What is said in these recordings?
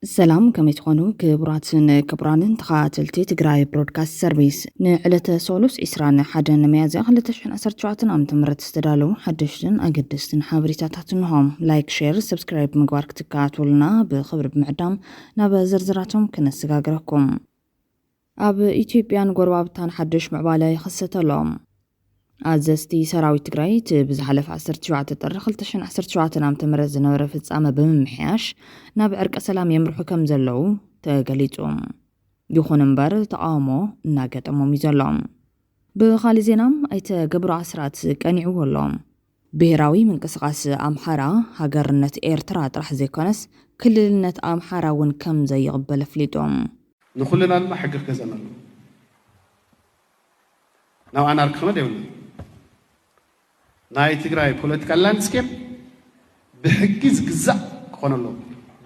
ሰላም፣ ከመይ ትኾኑ ክቡራትን ክቡራንን ተኸታተልቲ ትግራይ ብሮድካስት ሰርቪስ? ንዕለተ ሰሉስ ዕስራን ሓደን ሚያዝያ ክልተ ሽሕን ዓሰርተ ሸውዓተን ዓመተ ምህረት ዝተዳለዉ ሓደሽትን ኣገደስትን ሓበሬታታት እንሆ። ላይክ፣ ሼር፣ ሰብስክራይብ ምግባር ክትከታተሉና ብኽብሪ ብምዕዳም ናብ ዝርዝራቶም ክነሰጋግረኩም። ኣብ ኢትዮጵያን ጎረባብታን ሓድሽ ምዕባለ ይኽሰት ኣሎ። ኣዘዝቲ ሰራዊት ትግራይ እቲ ብዝሓለፈ ዓሰርተ ሸውዓተ ጥሪ ክልተ ሽሕን ዓሰርተ ሸውዓተን ዓመተ ምህረት ዝነበረ ፍጻመ ብምምሕያሽ ናብ ዕርቀ ሰላም የምርሑ ከም ዘለዉ ተገሊጹ። ይኹን እምበር ተቓውሞ እናገጠሞም እዩ ዘሎ። ብኻሊእ ዜና ኣይተ ገብሩ ኣስራት ቀኒዕዎ ኣሎ። ብሄራዊ ምንቅስቓስ ኣምሓራ ሃገርነት ኤርትራ ጥራሕ ዘይኮነስ ክልልነት ኣምሓራ እውን ከም ዘይቕበል ኣፍሊጡ። ንኹልና ድማ ሕጊ ክገዝአና ኣለዎ። ናብ ኣናርኪ ክኸድ የብልና። ናይ ትግራይ ፖለቲካል ላንድስኬፕ ብሕጊ ዝግዛእ ክኾን ኣለዎ።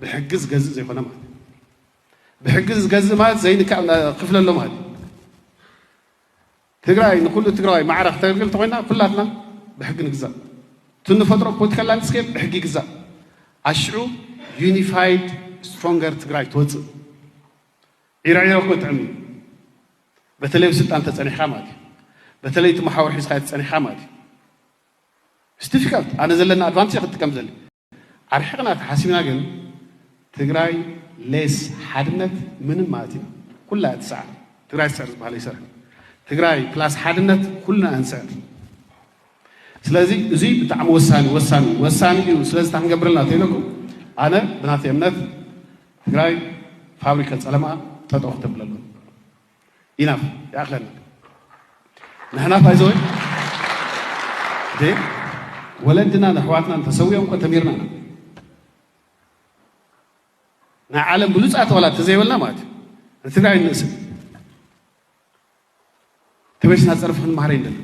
ብሕጊ ዝገዝእ ዘይኮነ ማለት እዩ። ብሕጊ ዝገዝእ ማለት ዘይንካእ ክፍለ ኣሎ ማለት እዩ። ትግራይ ንኩሉ ትግራዋይ ማዕረ ክተገልግል እንተኮይና ኩላትና ብሕጊ ንግዛእ። እቲ ንፈጥሮ ፖለቲካል ላንድስኬፕ ብሕጊ ይግዛእ። ኣሽዑ ዩኒፋይድ ስትሮንገር ትግራይ ትወፅእ። ዒረዒረ እኮ ጥዕም እዩ። በተለይ ኣብ ስልጣን ተፀኒሕካ ማለት እዩ። በተለይ እቲ መሓውር ሒዝካ ተፀኒሕካ ማለት እዩ። ስቲፊካልት ኣነ ዘለና ኣድቫንቴጅ ክትጥቀም ዘለ ኣርሒቕና ተሓሲብና ግን ትግራይ ሌስ ሓድነት ምንም ማለት እዩ። ኩላ እያ ትስዕር። ትግራይ ትስዕር ዝበሃል ይሰርሕ። ትግራይ ፕላስ ሓድነት ኩልና እንስዕር። ስለዚ እዚ ብጣዕሚ ወሳኒ ወሳኒ ወሳኒ እዩ። ስለዚ እንታይ ክንገብር ኣለና ተይለኩም ኣነ ብናተይ እምነት ትግራይ ፋብሪካ ጸለማ ጠጠው ክተብለሉ ኢናፍ ይኣኽለና። ንሕና ባይዘወይ ወለድና ንኣሕዋትና እንተሰዊኦም እኮ ተሚርና ኢና። ናይ ዓለም ብሉፃት ዋላ ተዘይበልና ማለት እዩ። ንትግራይ ንእስብ ተመልስና ፀርፊ ክንመሃረ ይንደል።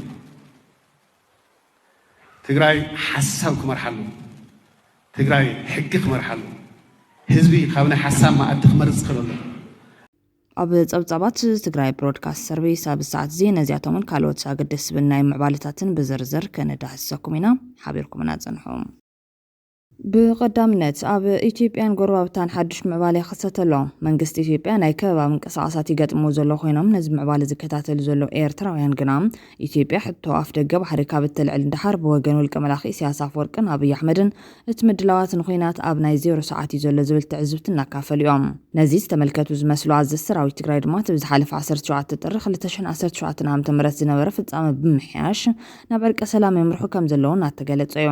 ትግራይ ሓሳብ ክመርሓሉ፣ ትግራይ ሕጊ ክመርሓሉ፣ ህዝቢ ካብ ናይ ሓሳብ መኣዲ ክመርፅ ክኽእል ኣሎ። ኣብ ፀብፃባት ትግራይ ብሮድካስት ሰርቪስ ኣብ ሰዓት እዚ ነዚኣቶምን ካልኦት ኣገደስቲ ዝብል ናይ ምዕባለታትን ብዝርዝር ከነዳህሰኩም ኢና። ሓቢርኩምና ፅንሑ። ብቐዳምነት ኣብ ኢትዮጵያን ጎረባብታን ሓድሽ ምዕባለ ይኸሰት ኣሎ። መንግስቲ ኢትዮጵያ ናይ ከበባ ምንቅስቓሳት ይገጥምዎ ዘሎ ኮይኖም ነዚ ምዕባለ ዝከታተሉ ዘለዉ ኤርትራውያን ግና ኢትዮጵያ ሕቶ ኣፍ ደገ ባሕሪ ካብ እተልዕል ንደሓር ብወገን ውልቀ መላኺ ኢሳያስ ኣፈወርቅን ኣብይ ኣሕመድን እቲ ምድላዋት ንኹናት ኣብ ናይ ዜሮ ሰዓት እዩ ዘሎ ዝብል ትዕዝብቲ እናካፈሉ እዮም። ነዚ ዝተመልከቱ ዝመስሉ ኣዘዝቲ ሰራዊት ትግራይ ድማ እቲ ብዝሓለፈ ዓሰርተ ሸውዓተ ጥሪ ክልተ ሽሕን ዓሰርተ ሸውዓተን ዓመተ ምህረት ዝነበረ ፍጻመ ብምምሕያሽ ናብ ዕርቀ ሰላም የምርሑ ከም ዘለዉ እናተገለጸ እዩ።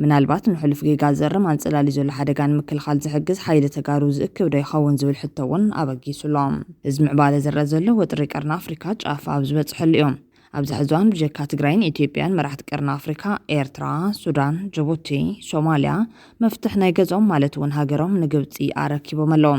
ምናልባት ንሕሉፍ ጌጋ ዘርም ኣንጸላልዩ ዘሎ ሓደጋ ንምክልኻል ዝሕግዝ ሓይሊ ተጋሩ ዝእክብ ዶ ይኸውን ዝብል ሕቶ እውን ኣበጊሱ ኣሎ። እዚ ምዕባለ ዝረአ ዘሎ ወጥሪ ቀርኒ ኣፍሪካ ጫፍ ኣብ ዝበጽሐሉ እዩ። ኣብዚ ሕዚ እዋን ብጀካ ትግራይን ኢትዮጵያን መራሕቲ ቀርኒ ኣፍሪካ ኤርትራ፣ ሱዳን፣ ጅቡቲ፣ ሶማልያ መፍትሕ ናይ ገዝኦም ማለት እውን ሃገሮም ንግብፂ ኣረኪቦም ኣለዉ።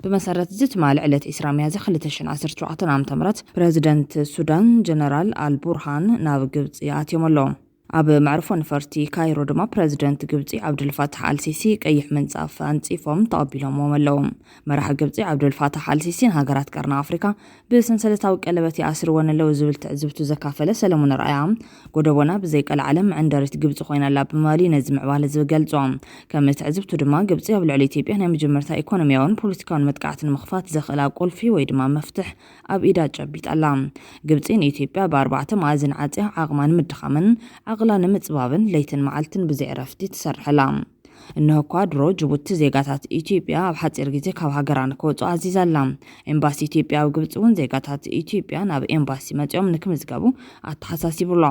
ብመሰረት እዚ ትማሊ ዕለት ዕስራ ሚያዝያ ክልተ ሽሕን ዓሰርተ ሸውዓተን ዓመተ ምህረት ፕረዚደንት ሱዳን ጀነራል ኣልቡርሃን ናብ ግብፂ ኣትዮም ኣለዉ። ኣብ መዕርፎ ነፈርቲ ካይሮ ድማ ፕረዚደንት ግብፂ ዓብዱልፋታሕ ኣልሲሲ ቀይሕ ምንፃፍ ኣንፂፎም ተቐቢሎምዎም ኣለዉ። መራሒ ግብፂ ዓብዱልፋታሕ ኣልሲሲ ንሃገራት ቀርኒ ኣፍሪካ ብሰንሰለታዊ ቀለበት ይኣስርወን ኣለዉ ዝብል ትዕዝብቱ ዘካፈለ ሰለሙን ርኣያ፣ ጎደቦና ብዘይ ቀልዓለም መዕንደሪት ግብፂ ኮይና ኣላ ብምባል እዩ ነዚ ምዕባለ ዝገልፆ። ከም ትዕዝብቱ ድማ ግብፂ ኣብ ልዕሊ ኢትዮጵያ ናይ መጀመርታ ኢኮኖሚያውን ፖለቲካውን መጥቃዕቲ ንምኽፋት ዘኽእላ ቁልፊ ወይ ድማ መፍትሕ ኣብ ኢዳ ጨቢጣ ኣላ። ግብፂ ንኢትዮጵያ ብኣርባዕተ መኣዝን ዓፅያ ዓቕማ ንምድኻምን ዓቕላ ንምፅባብን ለይትን መዓልትን ብዘይ ዕረፍቲ ትሰርሕ ኣላ። እንሆ እኳ ድሮ ጅቡቲ ዜጋታት ኢትዮጵያ ኣብ ሓፂር ግዜ ካብ ሃገራ ንክወፁ ኣዚዛ ኣላ። ኤምባሲ ኢትዮጵያ ኣብ ግብፂ እውን ዜጋታት ኢትዮጵያ ናብ ኤምባሲ መፂኦም ንክምዝገቡ ኣተሓሳሲቡ ኣሎ።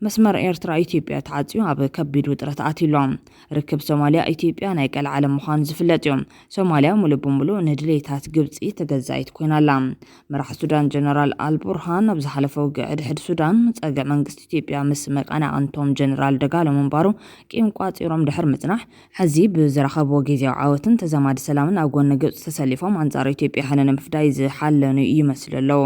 መስመር ኤርትራ ኢትዮጵያ ተዓፅዩ ኣብ ከቢድ ውጥረት ኣትዩ ኣሎ። ርክብ ሶማልያ ኢትዮጵያ ናይ ቀልዓለም ምዃኑ ዝፍለጥ እዩ። ሶማልያ ሙሉእ ብሙሉእ ንድሌታት ግብፂ ተገዛኢት ኮይና ኣላ። መራሒ ሱዳን ጀነራል ኣልቡርሃን ኣብ ዝሓለፈ ውግእ ሕድሕድ ሱዳን ጸግዒ መንግስቲ ኢትዮጵያ ምስ መቀናቕንቶም ጀነራል ደጋሎ ምንባሩ ቂም ቋጺሮም ድሕሪ ምጽናሕ፣ ሕዚ ብዝረኸብዎ ግዜያዊ ዓወትን ተዛማዲ ሰላምን ኣብ ጎኒ ግብጺ ተሰሊፎም ኣንጻር ኢትዮጵያ ሕነ ንምፍዳይ ዝሓለኑ ይመስሉ ኣለዉ።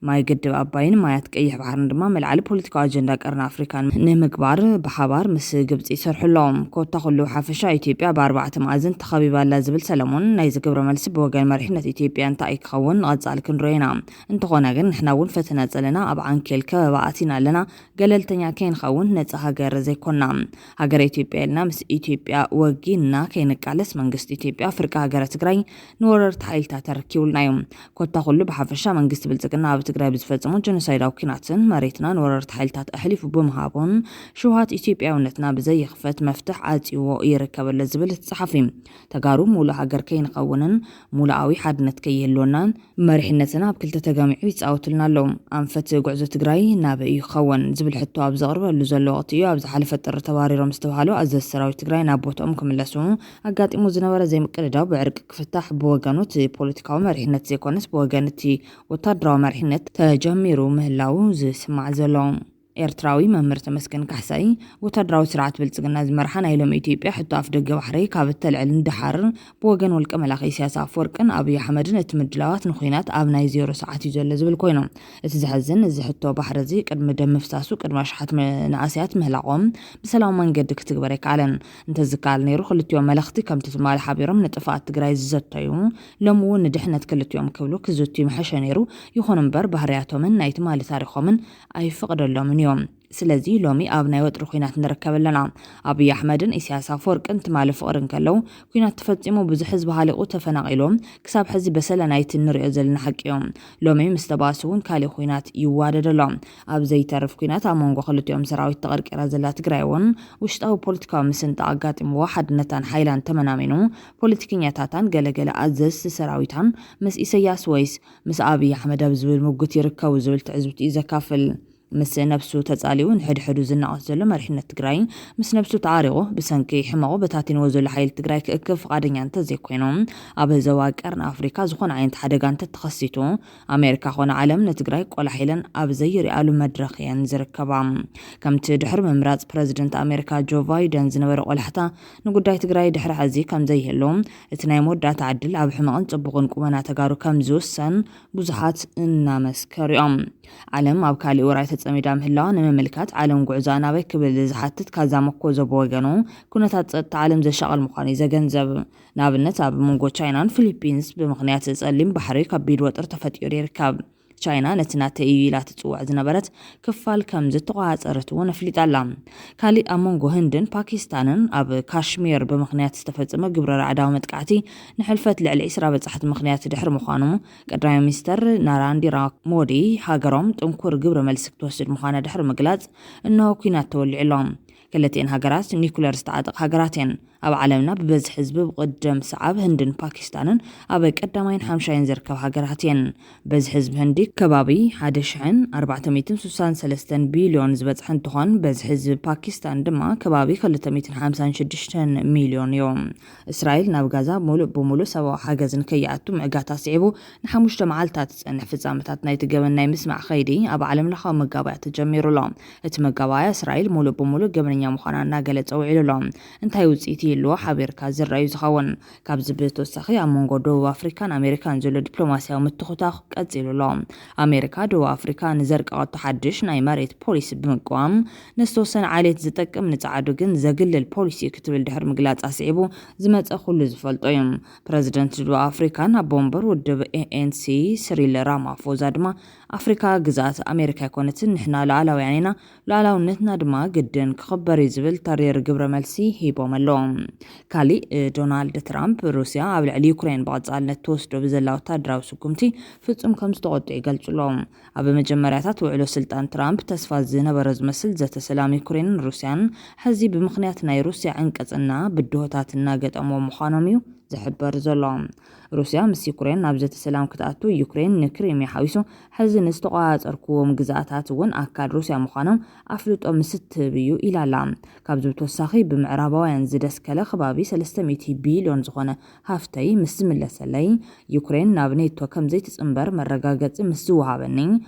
ማይ ግድብ ኣባይን ማያት ቀይሕ ባሕርን ድማ መልዓሊ ፖለቲካዊ ኣጀንዳ ቀርኒ ኣፍሪካ ንምግባር ብሓባር ምስ ግብጺ ይሰርሑ ኣለዉ። ኮታ ኩሉ ሓፈሻ ኢትዮጵያ ብኣርባዕተ መኣዝን ተኸቢባ ኣላ ዝብል ሰለሞን፣ ናይዚ ግብረ መልሲ ብወገን መሪሕነት ኢትዮጵያ እንታይ ክኸውን ንቐጻሊ ክንሪኦ ኢና። እንተኾነ ግን ንሕና እውን ፈተና ጸለና ኣብ ዓንኬል ከበባ ኣቲና ኣለና። ገለልተኛ ከይንኸውን ነጻ ሃገር ዘይኮና። ሃገረ ኢትዮጵያ ኢልና ምስ ኢትዮጵያ ወጊንና ከይንቃለስ መንግስቲ ኢትዮጵያ ፍርቂ ሃገረ ትግራይ ንወረርቲ ሓይልታት ኣረኪቡልና እዩ። ኮታ ኩሉ ብሓፈሻ መንግስቲ ብልጽግና ኣብ ትግራይ ብዝፈጸሞ ጀኖሳይዳዊ ኲናትን መሬትና ንወረርቲ ሓይልታት ኣሕሊፉ ብምሃቡን ሽውሃት ኢትዮጵያውነትና ብዘይኽፈት መፍትሕ ዓጽይዎ ይርከብ ኣሎ ዝብል እቲ ጸሓፊ፣ ተጋሩ ሙሉእ ሃገር ከይንኸውንን ሙሉኣዊ ሓድነት ከይህልወናን መሪሕነትና ኣብ ክልተ ተገሚዑ ይጻወቱልና ኣለዉ። ኣንፈት ጉዕዞ ትግራይ ናበይ እዩ ክኸውን ዝብል ሕቶ ኣብ ዘቕርበሉ ዘሎ ወቕቲ እዩ ኣብ ዝሓለፈ ጥሪ ተባሪሮም ዝተባህሉ ኣዘዝቲ ሰራዊት ትግራይ ናብ ቦትኦም ክምለሱ ኣጋጢሙ ዝነበረ ዘይምቅድዳው ብዕርቂ ክፍታሕ ብወገኑ እቲ ፖለቲካዊ መሪሕነት ዘይኮነስ ብወገን እቲ ወታደራዊ መሪሕነት ተጀሚሩ ምህላዉ ዝስማዕ ዘሎ። ኤርትራዊ መምህር ተመስገን ካሕሳይ፣ ወታደራዊ ስርዓት ብልጽግና ዝመርሓ ናይ ሎሚ ኢትዮጵያ ሕቶ ኣፍ ደገ ባሕሪ ካብ እተልዕል ንደሓር፣ ብወገን ውልቀ መላኺ ኢሳያስ ኣፈወርቅን ኣብይ ኣሕመድን እቲ ምድላዋት ንኹናት ኣብ ናይ ዜሮ ሰዓት እዩ ዘሎ ዝብል ኮይኑ፣ እቲ ዘሕዝን እዚ ሕቶ ባሕሪ እዚ ቅድሚ ደም ምፍሳሱ ቅድሚ ኣሽሓት መናእሰያት ምህላቖም ብሰላማዊ መንገዲ ክትግበር ኣይከኣለን። እንተዝከኣል ነይሩ ክልቲኦም መለኽቲ ከምቲ ትማሊ ሓቢሮም ንጥፍኣት ትግራይ ዝዘተዩ ሎሚ እውን ንድሕነት ክልቲኦም ክብሉ ክዝትዩ ምሐሸ ነይሩ። ይኹን እምበር ባህርያቶምን ናይ ትማሊ ታሪኾምን ኣይፈቕደሎምን እዮም። ስለዚ ሎሚ ኣብ ናይ ወጥሪ ኲናት ንርከብ ኣለና። ኣብይ ኣሕመድን ኢሳያስ ኣፈወርቅን ትማሊ ፍቕሪ እንከለዉ ኲናት ተፈጺሙ ብዙሕ ህዝቢ ሃሊቑ ተፈናቒሉ ክሳብ ሕዚ በሰለ ናይቲ ንሪኦ ዘለና ሓቂ እዮም። ሎሚ ምስ ተባእሱ እውን ካሊእ ኲናት ይዋደድ ኣሎ። ኣብ ዘይተርፍ ኲናት ኣብ መንጎ ክልቲኦም ሰራዊት ተቐርቂራ ዘላ ትግራይ እውን ውሽጣዊ ፖለቲካዊ ምስንጣቕ ኣጋጢምዎ ሓድነታን ሓይላን ተመናሚኑ ፖለቲከኛታታን ገለገለ ኣዘዝቲ ሰራዊታን ምስ ኢሰያስ ወይስ ምስ ኣብይ ኣሕመድ ኣብ ዝብል ምጉት ይርከቡ ዝብል ትዕዝብቲ እዩ ዘካፍል። ምስ ነብሱ ተጻሊኡ ንሕድሕዱ ዝናቐስ ዘሎ መሪሕነት ትግራይ ምስ ነብሱ ተዓሪቑ ብሰንኪ ሕመቑ በታቲንዎ ዘሎ ሓይሊ ትግራይ ክእክብ ፍቓደኛ እንተዘይኮይኑ ኣብ ዞባ ቀርኒ ኣፍሪካ ዝኾነ ዓይነት ሓደጋ እንተተኸሲቱ ኣሜሪካ ኮነ ዓለም ንትግራይ ቆላሕ ኢለን ኣብ ዘይሪኣሉ መድረኽ እየን ዝርከባ። ከምቲ ድሕሪ ምምራፅ ፕረዚደንት ኣሜሪካ ጆ ባይደን ዝነበረ ቆላሕታ ንጉዳይ ትግራይ ድሕሪ ሕዚ ከምዘይህሉ እቲ ናይ መወዳእታ ዕድል ኣብ ሕመቕን ጽቡቕን ቁመና ተጋሩ ከም ዝውሰን ብዙሓት እናመስከሩ እዮም። ዓለም ኣብ ካሊእ ውራይ ተጸሚዳ ምህላዋ ንምምልካት ዓለም ጉዕዞኣ ናበይ ክብል ዝሓትት ካዛ መኮዞ ብወገኑ ኩነታት ጸጥታ ዓለም ዘሻቕል ምዃኑ እዩ ዘገንዘብ። ንኣብነት ኣብ መንጎ ቻይናን ፊሊፒንስ ብምኽንያት ጸሊም ባሕሪ ከቢድ ወጥሪ ተፈጢሩ ይርከብ። ቻይና ነቲ ናተይ እዩ ኢላ ትጽውዕ ዝነበረት ክፋል ከም ዝተቆጻጸረት እውን ኣፍሊጣ ኣላ። ካሊእ ኣብ መንጎ ህንድን ፓኪስታንን ኣብ ካሽሚር ብምኽንያት ዝተፈጸመ ግብረ ራዕዳዊ መጥቃዕቲ ንሕልፈት ልዕሊ ዕስራ በጻሕቲ ምኽንያት ድሕሪ ምዃኑ ቀዳማይ ሚኒስተር ናራንዲራ ሞዲ ሃገሮም ጥንኩር ግብረ መልሲ ክትወስድ ምዃና ድሕሪ ምግላጽ እንሆ ኲናት ተወሊዑ ኣሎ። ክልቲኤን ሃገራት ኒኩለር ዝተዓጠቓ ሃገራት እየን። ኣብ ዓለምና ብበዝሒ ህዝቢ ብቕደም ሰዓብ ህንድን ፓኪስታንን ኣብ ቀዳማይን ሓምሻይን ዝርከባ ሃገራት እየን። በዝሒ ህዝቢ ህንዲ ከባቢ ሓደ ሽሕን ኣርባዕተ ሚእትን ስሳን ሰለስተን ቢልዮን ዝበጽሐ እንትኾን በዝሒ ህዝቢ ፓኪስታን ድማ ከባቢ ክልተ ሚእትን ሓምሳን ሽዱሽተን ሚልዮን እዩ። እስራኤል ናብ ጋዛ ሙሉእ ብሙሉእ ሰብኣዊ ሓገዝ ንከይኣቱ ምዕጋታ ስዒቡ ንሓሙሽተ መዓልታት ዝጸንሕ ፍጻመታት ናይቲ ገበን ናይ ምስማዕ ኸይዲ ኣብ ዓለም ለኻዊ መጋባእያ ተጀሚሩ ኣሎ። እቲ መጋባእያ እስራኤል ሙሉእ ብሙሉእ ገበነኛ ምዃና እናገለጸ ውዒሉ ኣሎ። እንታይ ውጽኢት ይህልዎ ሓቢርካ ዝረኣዩ ዝኸውን። ካብዚ ብተወሳኺ ኣብ መንጎ ደቡብ ኣፍሪካን ኣሜሪካን ዘሎ ዲፕሎማስያዊ ምትኹታኽ ቀጺሉ ኣሎ። ኣሜሪካ ደቡብ ኣፍሪካ ንዘርቀቐቶ ሓድሽ ናይ መሬት ፖሊሲ ብምቅዋም ንዝተወሰነ ዓሌት ዝጠቅም ንጸዓዱ ግን ዘግልል ፖሊሲ ክትብል ድሕሪ ምግላጻ ስዒቡ ዝመጸ ኩሉ ዝፈልጦ እዩ። ፕረዚደንት ደቡብ ኣፍሪካን ኣቦ ወንበር ውድብ ኤኤንሲ ስሪል ራማፎዛ ድማ ኣፍሪካ ግዝኣት ኣሜሪካ ኣይኮነትን፣ ንሕና ሉዓላውያን ኢና፣ ሉዓላውነትና ድማ ግድን ክኽበር እዩ ዝብል ተሪር ግብረ መልሲ ሂቦም ኣለዉ። ካሊእ ዶናልድ ትራምፕ ሩስያ ኣብ ልዕሊ ዩክሬን ብቐጻልነት ትወስዶ ብዘላ ወታደራዊ ስጉምቲ ፍጹም ከም ዝተቖጥዑ ይገልጹ ኣለዉ። ኣብ መጀመርያታት ውዕሎ ስልጣን ትራምፕ ተስፋ ዝነበሮ ዝመስል ዘተ ሰላም ዩክሬንን ሩስያን ሕዚ ብምኽንያት ናይ ሩስያ ዕንቀጽና ብድሆታት እናገጠምዎ ምዃኖም እዩ ዝሕበር ዘሎ። ሩስያ ምስ ዩክሬን ናብ ዘተ ሰላም ክትኣቱ ዩክሬን ንክሪምያ ሓዊሱ ሕዚ ንዝተቆጻጸርክዎም ግዝኣታት እውን ኣካል ሩስያ ምዃኖም ኣፍልጦ ምስ እትህብ እዩ ኢላ ኣላ። ካብዚ ብተወሳኺ ብምዕራባውያን ዝደስከለ ከባቢ ሰለስተ ሚእቲ ቢልዮን ዝኾነ ሃፍተይ ምስ ዝምለሰለይ ዩክሬን ናብ ኔቶ ከም ዘይትጽንበር መረጋገጺ ምስ ዝወሃበኒ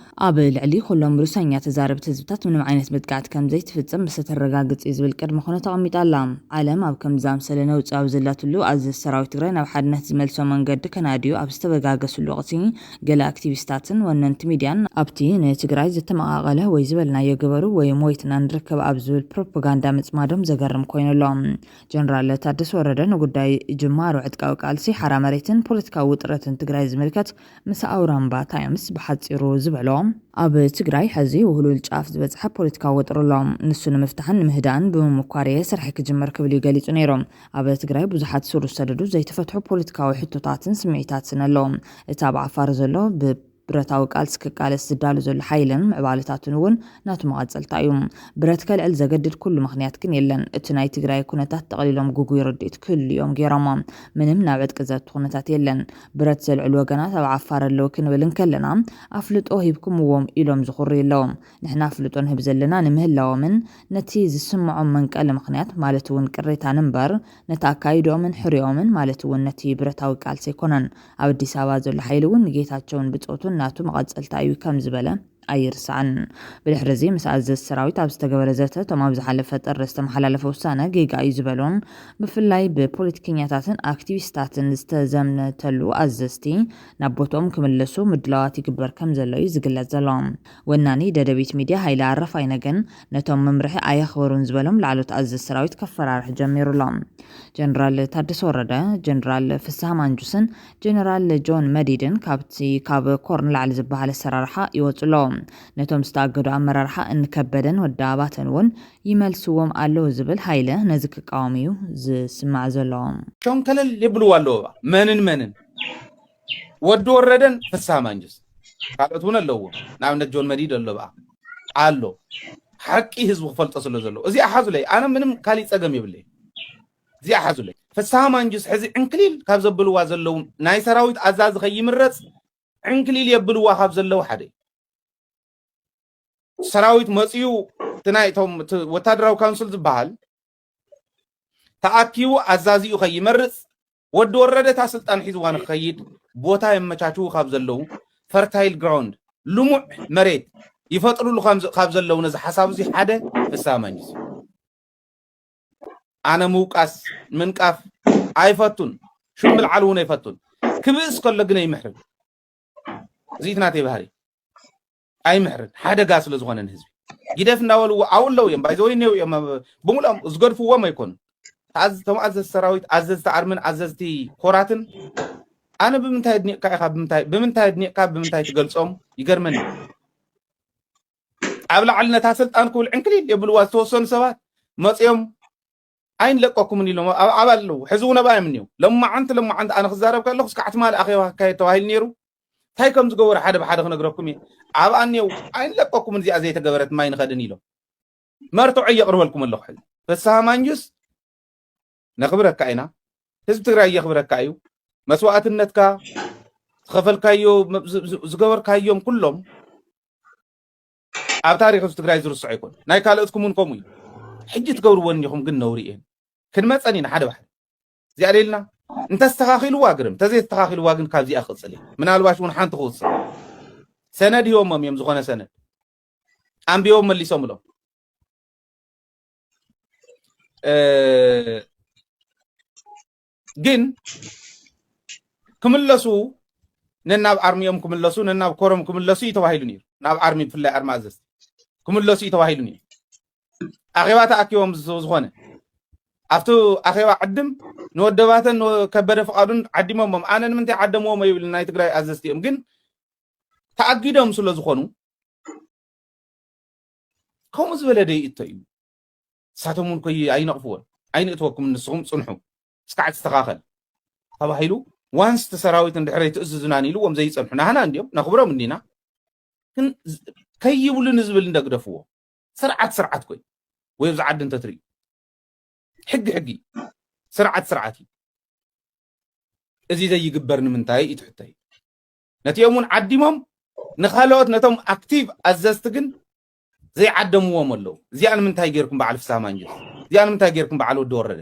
ኣብ ልዕሊ ኩሎም ሩስኛ ተዛረብቲ ህዝብታት ምንም ዓይነት መጥቃዕቲ ከም ዘይትፍጽም ምስ እተረጋግጽ እዩ ዝብል ቅድመ ኩነት ኣቐሚጣ ኣላ። ዓለም ኣብ ከምዚ ዝኣምሰለ ነውጺ ኣብ ዘላትሉ ኣዘዝ ሰራዊት ትግራይ ናብ ሓድነት ዝመልሶ መንገዲ ከናድዩ ኣብ ዝተበጋገስሉ ወቕቲ፣ ገለ ኣክቲቪስታትን ወነንቲ ሚድያን ኣብቲ ንትግራይ ዝተመቓቐለ ወይ ዝበልናዮ ግበሩ ወይ ሞይትና ንርከብ ኣብ ዝብል ፕሮፓጋንዳ ምጽማዶም ዘገርም ኮይኑ ኣሎ። ጀነራል ታደሰ ወረደ ንጉዳይ ጅማሮ ዕጥቃዊ ቃልሲ፣ ሓራ መሬትን ፖለቲካዊ ውጥረትን ትግራይ ዝምልከት ምስ ኣውራምባ ታይምስ ብሓጺሩ ዝበሎ፣ ኣብ ትግራይ ሕዚ ውህሉል ጫፍ ዝበጽሐ ፖለቲካዊ ወጥሪ ኣሎ። ንሱ ንምፍታሕን ንምህዳእን ብምምኳር እየ ስርሐይ ክጅምር ክብል እዩ ገሊጹ ነይሩ። ኣብ ትግራይ ብዙሓት ስር ዝሰደዱ ዘይተፈትሑ ፖለቲካዊ ሕቶታትን ስምዒታትን ኣለዉ። እቲ ኣብ ዓፋር ዘሎ ብብረታዊ ቃልሲ ክቃለስ ዝዳሎ ዘሎ ሓይልን ምዕባለታቱን እውን ናቱ መቐጸልታ እዩ። ብረት ከልዕል ዘገድድ ኩሉ ምኽንያት ግን የለን። እቲ ናይ ትግራይ ኩነታት ጠቕሊሎም ግጉይ ርድኢት ክህሉ እዮም ገይሮሞ። ምንም ናብ ዕጥቂ ዘእቱ ኩነታት የለን። ብረት ዘልዕሉ ወገናት ኣብ ዓፋር ኣለዉ ክንብል እንከለና፣ ኣፍልጦ ሂብኩምዎም ኢሎም ዝኹርዩ ኣለዉ። ንሕና ኣፍልጦ ንህብ ዘለና ንምህላዎምን ነቲ ዝስምዖም መንቀሊ ምኽንያት ማለት እውን ቅሬታን እምበር፣ ነቲ ኣካይድኦምን ሕርዮምን ማለት እውን ነቲ ብረታዊ ቃልሲ ኣይኮነን። ኣብ ኣዲስ ኣበባ ዘሎ ሓይሊ እውን ንጌታቸውን ብጾቱን ናቱ መቐጸልታ እዩ ከም ዝበለ ኣይርሳዕን። ብድሕሪ እዚ ምስ ኣዘዝቲ ሰራዊት ኣብ ዝተገበረ ዘተ፣ እቶም ኣብ ዝሓለፈ ጥሪ ዝተመሓላለፈ ውሳነ ጌጋ እዩ ዝበሉን ብፍላይ ብፖለቲከኛታትን ኣክቲቪስታትን ዝተዘምተሉ ኣዘዝቲ ናብ ቦትኦም ክምለሱ ምድላዋት ይግበር ከም ዘሎ እዩ ዝግለጽ ዘሎ። ወናኒ ደደቢት ሚድያ ሃይለ ኣረፋይነ ግን ነቶም መምርሒ ኣየኽበሩን ዝበሎም ላዕሎት ኣዘዝቲ ሰራዊት ከፈራርሕ ጀሚሩ ኣሎ። ጀነራል ታደሰ ወረደ፣ ጀነራል ፍስሃ ማንጁስን ጀነራል ጆን መዲድን ካብቲ ካብ ኮር ንላዕሊ ዝበሃል ኣሰራርሓ ይወፁ ኣለዉ። ነቶም ዝተኣገዱ ኣመራርሓ እንከበደን ወዲ ኣባተን እውን ይመልስዎም ኣለዉ ዝብል ሃይለ ነዚ ክቃወም እዩ ዝስማዕ ዘሎ። ሸንከለል የብልዎ ኣለዉ። እባ መንን መንን? ወዲ ወረደን ፍስሃ ማንጁስ፣ ካልኦት እውን ኣለዎ። ንኣብነት ጆን መዲድ ኣሎ፣ ብኣ ኣሎ። ሓቂ ህዝቢ ክፈልጦ ስለ ዘለዎ እዚኣ ሓዙለይ። ኣነ ምንም ካሊእ ፀገም የብለይ። እዚኣ ሓዙለይ። ፍስሃ ማንጁስ ሕዚ ዕንክሊል ካብ ዘብልዋ ዘለዉ፣ ናይ ሰራዊት ኣዛዚ ከይምረፅ ዕንክሊል የብልዋ ካብ ዘለዉ ሓደ እዩ። ሰራዊት መፅዩ፣ እቲ ናይ እቶም፣ እቲ ወታደራዊ ካውንስል ዝበሃል ተኣኪቡ ኣዛዚኡ ከይመርፅ፣ ወዲ ወረደ እታ ስልጣን ሒዝዋ ንክኸይድ ቦታ የመቻችዉ ካብ ዘለዉ፣ ፈርታይል ግራውንድ፣ ልሙዕ መሬት ይፈጥሩሉ ካብ ዘ-፣ ካብ ዘለዉ ነዚ ሓሳብ እዚ ሓደ ፍስሃ ማንጁስ እዩ። ኣነ ምውቃስ ምንቃፍ ኣይፈቱን፣ ሽም ምልዓል እውን ኣይፈቱን። ክብእስ ከሎ ግን ኣይምሕርን። እዚ እቲ ናተይ ባህሪ። ኣይምሕርን፣ ሓደጋ ስለ ዝኾነ ንህዝቢ። ጊደፍ እንዳበልዎ ኣብኡ ኣለዉ እዮም፣ ባይዘወይ እኔው እዮም፣ ኣብ-፣ ብምልኦም ዝገድፍዎም ኣይኮኑን። ተኣዝ-፣ እቶም ኣዘዝቲ ሰራዊት፣ ኣዘዝቲ ኣርምን ኣዘዝቲ ኮራትን ኣነ ብምንታይ ኣድኒቕካ ኢኻ፣ ብምንታይ፣ ብምንታይ ኣድኒቕካ፣ ብምንታይ ትገልጾም ይገርመኒ። ኣብ ላዕሊ ነታ ስልጣን ክብል ዕንክሊል የብልዋ ዝተወሰኑ ሰባት መፅዮም ኣይንለቀኩምን ኢሎም ኣብ ኣባል ኣለዉ። ሕዚ እውን ኣብኣ እዮም እኒው። ለማዓንቲ ለማዓንቲ ኣነ ክዛረብ ከለኹ እስካዕ ትማሊ ኣኼባ ክካየድ ተባሂሉ ነይሩ። እንታይ ከም ዝገበሩ ሓደ ብሓደ ክነግረኩም እየ። ኣብኣ እኒው። ኣይንለቀኩምን እዚኣ ዘይተገበረት ማይ ንኸድን ኢሎም። መርትዖ እየቕርበልኩም ኣለኹ። ሕዚ ፍስሃ ማንጁስ ነኽብረካ ኢና። ህዝቢ ትግራይ የኽብረካ እዩ። መስዋእትነትካ ዝኸፈልካዮ፣ ዝ-፣ ዝ-፣ ዝገበርካዮም ኩሎም ኣብ ታሪኽ ህዝቢ ትግራይ ዝርስዑ ኣይኮኑን። ናይ ካልኦትኩም እውን ከምኡ እዩ። ሕጂ ትገብርዎ እኒኹም ግን ነውሪ እየን። ክንመፀን ኢና ሓደ ባሕሪ። እዚኣ ደልና እንተስተኻኺልዋ ግርም፣ እንተዘይተስተኻኺልዋ ግን ካብዚኣ ክቕፅል እየ። ምናልባሽ እውን ሓንቲ ክውፅእ። ሰነድ ሂቦሞም እዮም፣ ዝኾነ ሰነድ ኣንቢቦም መሊሶም ብሎም። እ፣ ግን ክምለሱ፣ ነናብ ኣርሚኦም ክምለሱ፣ ነናብ ኮሮም ክምለሱ እዩ ተባሂሉ ነይሩ። ናብ ኣርሚ፣ ብፍላይ ኣርሚ ኣዘዝቲ ክምለሱ እዩ ተባሂሉ ነይሩ። ኣኼባ ተኣኪቦም ዝ-፣ ዝኾነ ኣብቲ ኣኼባ ዕድም ንወደባተን ከበደ ፍቓዱን ዓዲሞሞም። ኣነ ንምንታይ ዓደምዎም ይብል ናይ ትግራይ ኣዘዝቲ እዮም። ግን ተኣጊዶም ስለ ዝኾኑ ከምኡ ዝበለ ደይእቶ እዩ። ንሳቶም እውን ኮይ ኣይነቕፍዎን። ኣይንእትወኩም፣ ንስኹም ጽንሑ፣ እስካዕ ትስተኻኸል ተባሂሉ። ዋንስ እቲ ሰራዊት እንድሕር ኣይትእዝዙናን ኢልዎም ዘይጸንሑ ናህና እንዲዮም፣ ነኽብሮም እንዲና። ግን ዝ-፣ ከይብሉ ንዝብል እንደግደፍዎ። ስርዓት ስርዓት ኮይ። ወይ ኣብዚ ዓዲ እንተትርእዩ። ሕጊ ሕጊ፣ ስርዓት ስርዓት እዩ። እዚ ዘይግበር ንምንታይ እዩ ትሕቶ እዩ። ነቲኦም እውን ዓዲሞም፣ ንኻልኦት ነቶም ኣክቲቭ ኣዘዝቲ ግን ዘይዓደምዎም ኣለዉ። እዚኣ ንምንታይ ጌርኩም በዓል ፍስሃ ማንጁስ? እዚኣ ንምንታይ ጌርኩም በዓል ወዲ ወረደ?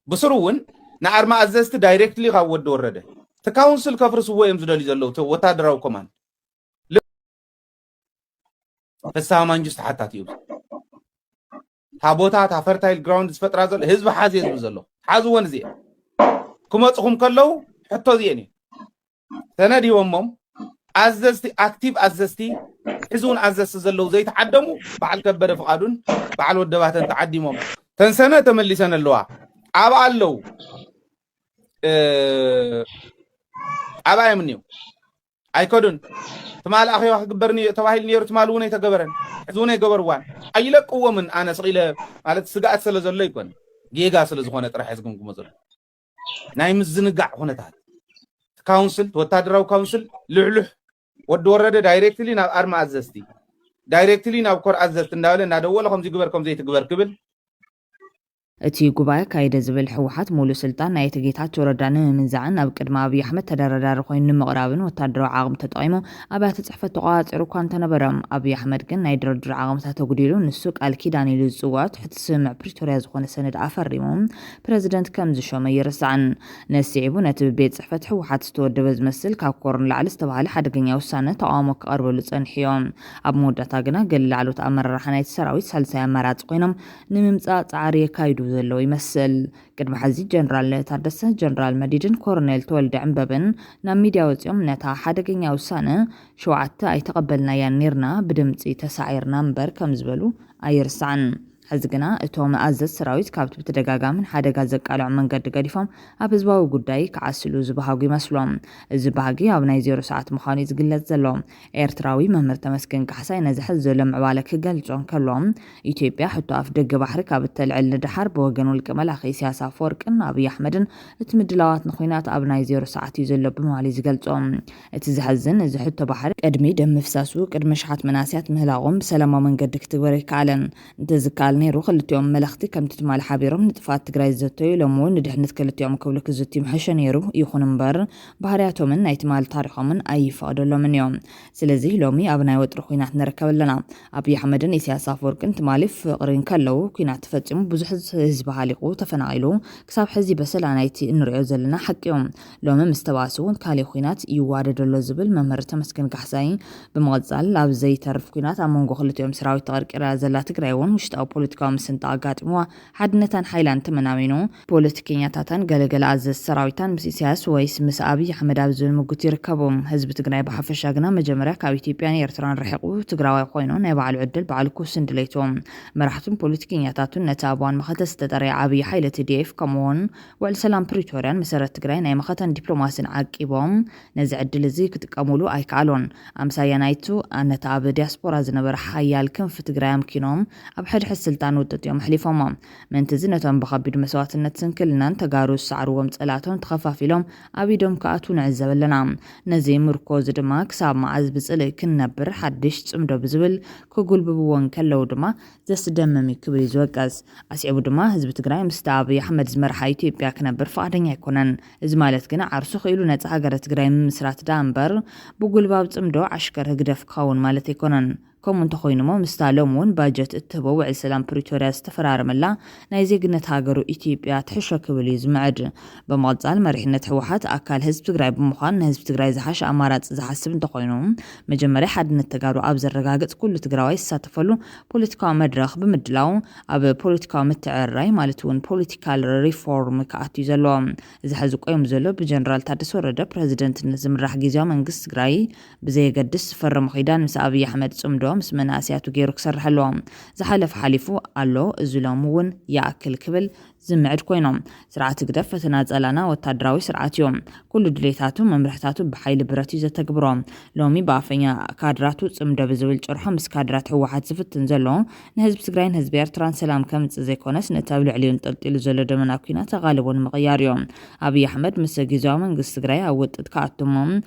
ብስሩ እውን ንኣርማ ኣዘዝቲ ዳይሬክትሊ ካብ ወዲ ወረደ። እቲ ካውንስል ከፍርስዎ እዮም ዝደልዩ ዘለዉ፣ እቲ ወታደራዊ ኮማንድ። ፍስሃ ማንጁስ ተሓታቲ እዩ። እታ ቦታ፣ እታ ፈርታይል ግራውንድ ዝፈጥራ ዘሎ ህዝቢ ሓዝ እየ ዝብል ዘለኹ። ሓዝወን እዚኤ። ክመፁኹም ከለዉ ሕቶ እዚአን እዩ። ተነዲቦሞም ኣዘዝቲ፣ ኣክቲቭ ኣዘዝቲ፣ ሕዚ እውን ኣዘዝቲ ዘለዉ ዘይተዓደሙ በዓል ከበደ ፍቓዱን በዓል ወደባተን ተዓዲሞም። ተንሰነ ተመሊሰን ኣለዋ። ኣብኣ ኣለዉ። እ፣ ኣብኣ እዮም እኒው። ኣይከዱን። ትማሊ ኣኼባ ክግበር ኒ-፣ ተባሂሉ ነይሩ፣ ትማሊ እውን ኣይተገበረን። ሕዚ እውን ኣይገበርዋን። ኣይለቅዎምን። ኣነ ስቕ ኢለ፣ ማለት፣ ስግኣት ስለ ዘሎ ኣይኮነ፣ ጌጋ ስለ ዝኾነ ጥራሕ እየ ዝግምግሞ ዘሎ። ናይ ምዝንጋዕ ኩነታት። ካውንስል፣ ወታደራዊ ካውንስል ልሕሉሕ፣ ወዲ ወረደ ዳይሬክትሊ ናብ ኣርማ ኣዘዝቲ፣ ዳይሬክትሊ ናብ ኮር ኣዘዝቲ እንዳበለ እናደወለ ከምዚ ግበር፣ ከምዚ ኣይትግበር ክብል። እቲ ጉባኤ ኣካየደ ዝብል ህወሓት ሙሉእ ስልጣን ናይ ኣቶ ጌታቸው ረዳ ንምምንዛዕን ኣብ ቅድሚ ኣብይ ኣሕመድ ተደራዳሪ ኮይኑ ንምቕራብን ወታደራዊ ዓቕሚ ተጠቒሙ ኣብያተ ጽሕፈት ተቖጻጺሩ እኳ እንተነበረ፣ ኣብይ ኣሕመድ ግን ናይ ድርድር ዓቕምታት ኣጉዲሉ፣ ንሱ ቃል ኪዳን ኢሉ ዝጽውዖ ትሕቲ ስምምዕ ፕሪቶርያ ዝኾነ ሰነድ ኣፈሪሙ ፕረዚደንት ከም ዝሾመ ኣይርሳዕን። ነስዒቡ ነቲ ብቤት ጽሕፈት ህወሓት ዝተወደበ ዝመስል ካብ ኮር ንላዕሊ ዝተባህለ ሓደገኛ ውሳነ ተቓውሞ ክቐርበሉ ጸኒሑ እዩ። ኣብ መወዳእታ ግና ገለ ላዕለዎት ኣመራርሓ ናይቲ ሰራዊት ሳልሳይ ኣማራጺ ኮይኖም ንምምጻእ ጻዕሪ የካይዱ ዘለዉ ይመስል። ቅድሚ ሕዚ ጀነራል ታደሰ፣ ጀነራል መዲድን ኮሎኔል ተወልደ ዕንበብን ናብ ሚድያ ወጺኦም ነታ ሓደገኛ ውሳነ ሸውዓተ ኣይተቐበልናያን ኔርና፣ ብድምጺ ተሳዒርና እምበር ከም ዝበሉ ኣይርሳዕን። ሕዚ ግና እቶም ኣዘዝ ሰራዊት ካብቲ ብተደጋጋሚ ንሓደጋ ዘቃልዖ መንገዲ ገዲፎም ኣብ ህዝባዊ ጉዳይ ክዓስሉ ዝበሃጉ ይመስሎም። እዚ ባህጊ ኣብ ናይ ዜሮ ሰዓት ምዃኑ እዩ ዝግለጽ ዘሎ። ኤርትራዊ መምህር ተመስገን ካሕሳይ ነዚ ሕዚ ዘሎ ምዕባለ ክገልጾ እንከሎ፣ ኢትዮጵያ ሕቶ ኣፍ ደገ ባሕሪ ካብ እተልዕል ንደሓር ብወገን ውልቀ መላኺ ኢሳያስ ኣፈወርቅን ኣብይ ኣሕመድን እቲ ምድላዋት ንኹናት ኣብ ናይ ዜሮ ሰዓት እዩ ዘሎ ብምባል እዩ ዝገልጾ። እቲ ዘሕዝን፣ እዚ ሕቶ ባሕሪ ቅድሚ ደም ምፍሳሱ ቅድሚ ኣሽሓት መናእሰያት ምህላቖም ብሰላማዊ መንገዲ ክትግበር ኣይከኣለን። እንተዝከኣል ነይሩ ክልቲኦም መለኽቲ ከምቲ ትማሊ ሓቢሮም ንጥፍኣት ትግራይ ዝዘተዩ ሎሚ እውን ንድሕነት ክልቲኦም ክብሉ ክዝትዩ ምሐሸ ነይሩ። ይኹን እምበር ባህርያቶምን ናይ ትማሊ ታሪኾምን ኣይፈቕደሎምን እዮም። ስለዚ ሎሚ ኣብ ናይ ወጥሪ ኹናት ንርከብ ኣለና። ኣብይ ኣሕመድን ኢሳያስ ኣፈወርቅን ትማሊ ፍቕሪ እንከለዉ ኲናት ተፈጺሙ ብዙሕ ህዝቢ ሃሊቑ ተፈናቒሉ ክሳብ ሕዚ በሰላ ናይቲ እንሪኦ ዘለና ሓቂ እዮም። ሎሚ ምስ ተባእሱ እውን ካሊእ ኹናት ይዋደድ ኣሎ ዝብል መምህር ተመስገን ካሕሳይ ብምቕጻል ኣብ ዘይተርፍ ኲናት ኣብ መንጎ ክልቲኦም ሰራዊት ተቐርቂራ ዘላ ትግራይ እውን ውሽጣዊ ፖለቲካዊ ምስንጣቕ ኣጋጢምዋ ሓድነታን ሓይላን ተመናሚኑ ፖለቲከኛታታን ገለገለ ኣዘዝ ሰራዊታን ምስ ኢሳያስ ወይስ ምስ ኣብይ ኣሕመድ ኣብ ዝብል ምጉት ይርከቡ። ህዝቢ ትግራይ ብሓፈሻ ግና መጀመርያ ካብ ኢትዮጵያን ኤርትራን ርሒቑ ትግራዋይ ኮይኑ ናይ ባዕሉ ዕድል ባዕሉ ክውስን ድሌቱ መራሕቱን ፖለቲከኛታቱን ነቲ ኣብ እዋን መኸተ ዝተጠርየ ዓብዪ ሓይሊ ቲ ዲ ኤፍ ከምኡውን ውዕል ሰላም ፕሪቶርያን መሰረት ትግራይ ናይ መኸተን ዲፕሎማሲን ዓቂቦም ነዚ ዕድል እዚ ክጥቀሙሉ ኣይከኣሉን። ኣምሳያ ናይቱ ነቲ ኣብ ዲያስፖራ ዝነበረ ሓያል ክንፊ ትግራይ ኣምኪኖም ኣብ ሕድሕድ ስልጣን ውጥጥ እዮም ኣሕሊፎሞ። ምእንቲ እዚ ነቶም ብኸቢድ መስዋእትነት ስንክልናን ተጋሩ ዝሰዕርዎም ጸላእቶም ተኸፋፊሎም ኣብ ኢዶም ክኣትዉ ንዕዘብ ኣለና። ነዚ ምርኮ እዚ ድማ ክሳብ መዓዝ ብጽልኢ ክንነብር ሓድሽ ጽምዶ ብዝብል ክጉልብብዎ እንከለዉ ድማ ዘስደምም እዩ ክብል እዩ ዝወቀስ። ኣስዒቡ ድማ ህዝቢ ትግራይ ምስቲ ኣብይ ኣሕመድ ዝመርሓ ኢትዮጵያ ክነብር ፍቓደኛ ኣይኮነን። እዚ ማለት ግን ዓርሱ ክኢሉ ነጻ ሃገረ ትግራይ ምምስራት ደኣ እምበር ብጉልባብ ጽምዶ ዓሽከር ህግደፍ ክኸውን ማለት ኣይኮነን። ከምኡ እንተኾይኑ እሞ ምስታ ሎሚ እውን ባጀት እትህቦ ውዕል ሰላም ፕሪቶርያ ዝተፈራረመላ ናይ ዜግነት ሃገሩ ኢትዮጵያ ትሕሾ ክብል እዩ ዝምዕድ። ብምቕጻል መሪሕነት ህወሓት ኣካል ህዝቢ ትግራይ ብምዃን ንህዝቢ ትግራይ ዝሓሸ ኣማራጺ ዝሓስብ እንተኾይኑ መጀመርያ ሓድነት ተጋሩ ኣብ ዘረጋግጽ ኩሉ ትግራዋይ ዝሳተፈሉ ፖለቲካዊ መድረኽ ብምድላው ኣብ ፖለቲካዊ ምትዕርራይ ማለት እውን ፖለቲካል ሪፎርም ክኣቱ እዩ ዘለዎ። እዚ ሕዚ ቆይሙ ዘሎ ብጀነራል ታደሰ ወረደ ፕረዚደንትነት ዝምራሕ ግዝያዊ መንግስቲ ትግራይ ብዘየገድስ ዝፈረሞ ኪዳን ምስ ኣብይ ኣሕመድ ጽምዶ ምስ መናእሰያቱ ገይሩ ክሰርሕ ኣለዎ። ዝሓለፈ ሓሊፉ ኣሎ፣ እዚ ሎሚ እውን ይኣክል ክብል ዝምዕድ ኮይኖም ስርዓት ህግደፍ ፈተና ጸላና ወታደራዊ ስርዓት እዩ። ኩሉ ድሌታቱ መምርሕታቱ ብሓይሊ ብረት እዩ ዘተግብሮ። ሎሚ ብኣፈኛ ካድራቱ ጽምዶ ብዝብል ጭርሖ ምስ ካድራት ህወሓት ዝፍትን ዘሎ ንህዝቢ ትግራይን ህዝቢ ኤርትራን ሰላም ከምጽእ ዘይኮነስ ነቲ ኣብ ልዕሊኡ እንጠልጢሉ ዘሎ ደመና ኲናት ኣቓልቦ ንምቕያር እዩ። ኣብይ ኣሕመድ ምስ ግዝያዊ መንግስቲ ትግራይ ኣብ ውጥጥ ክኣትሞ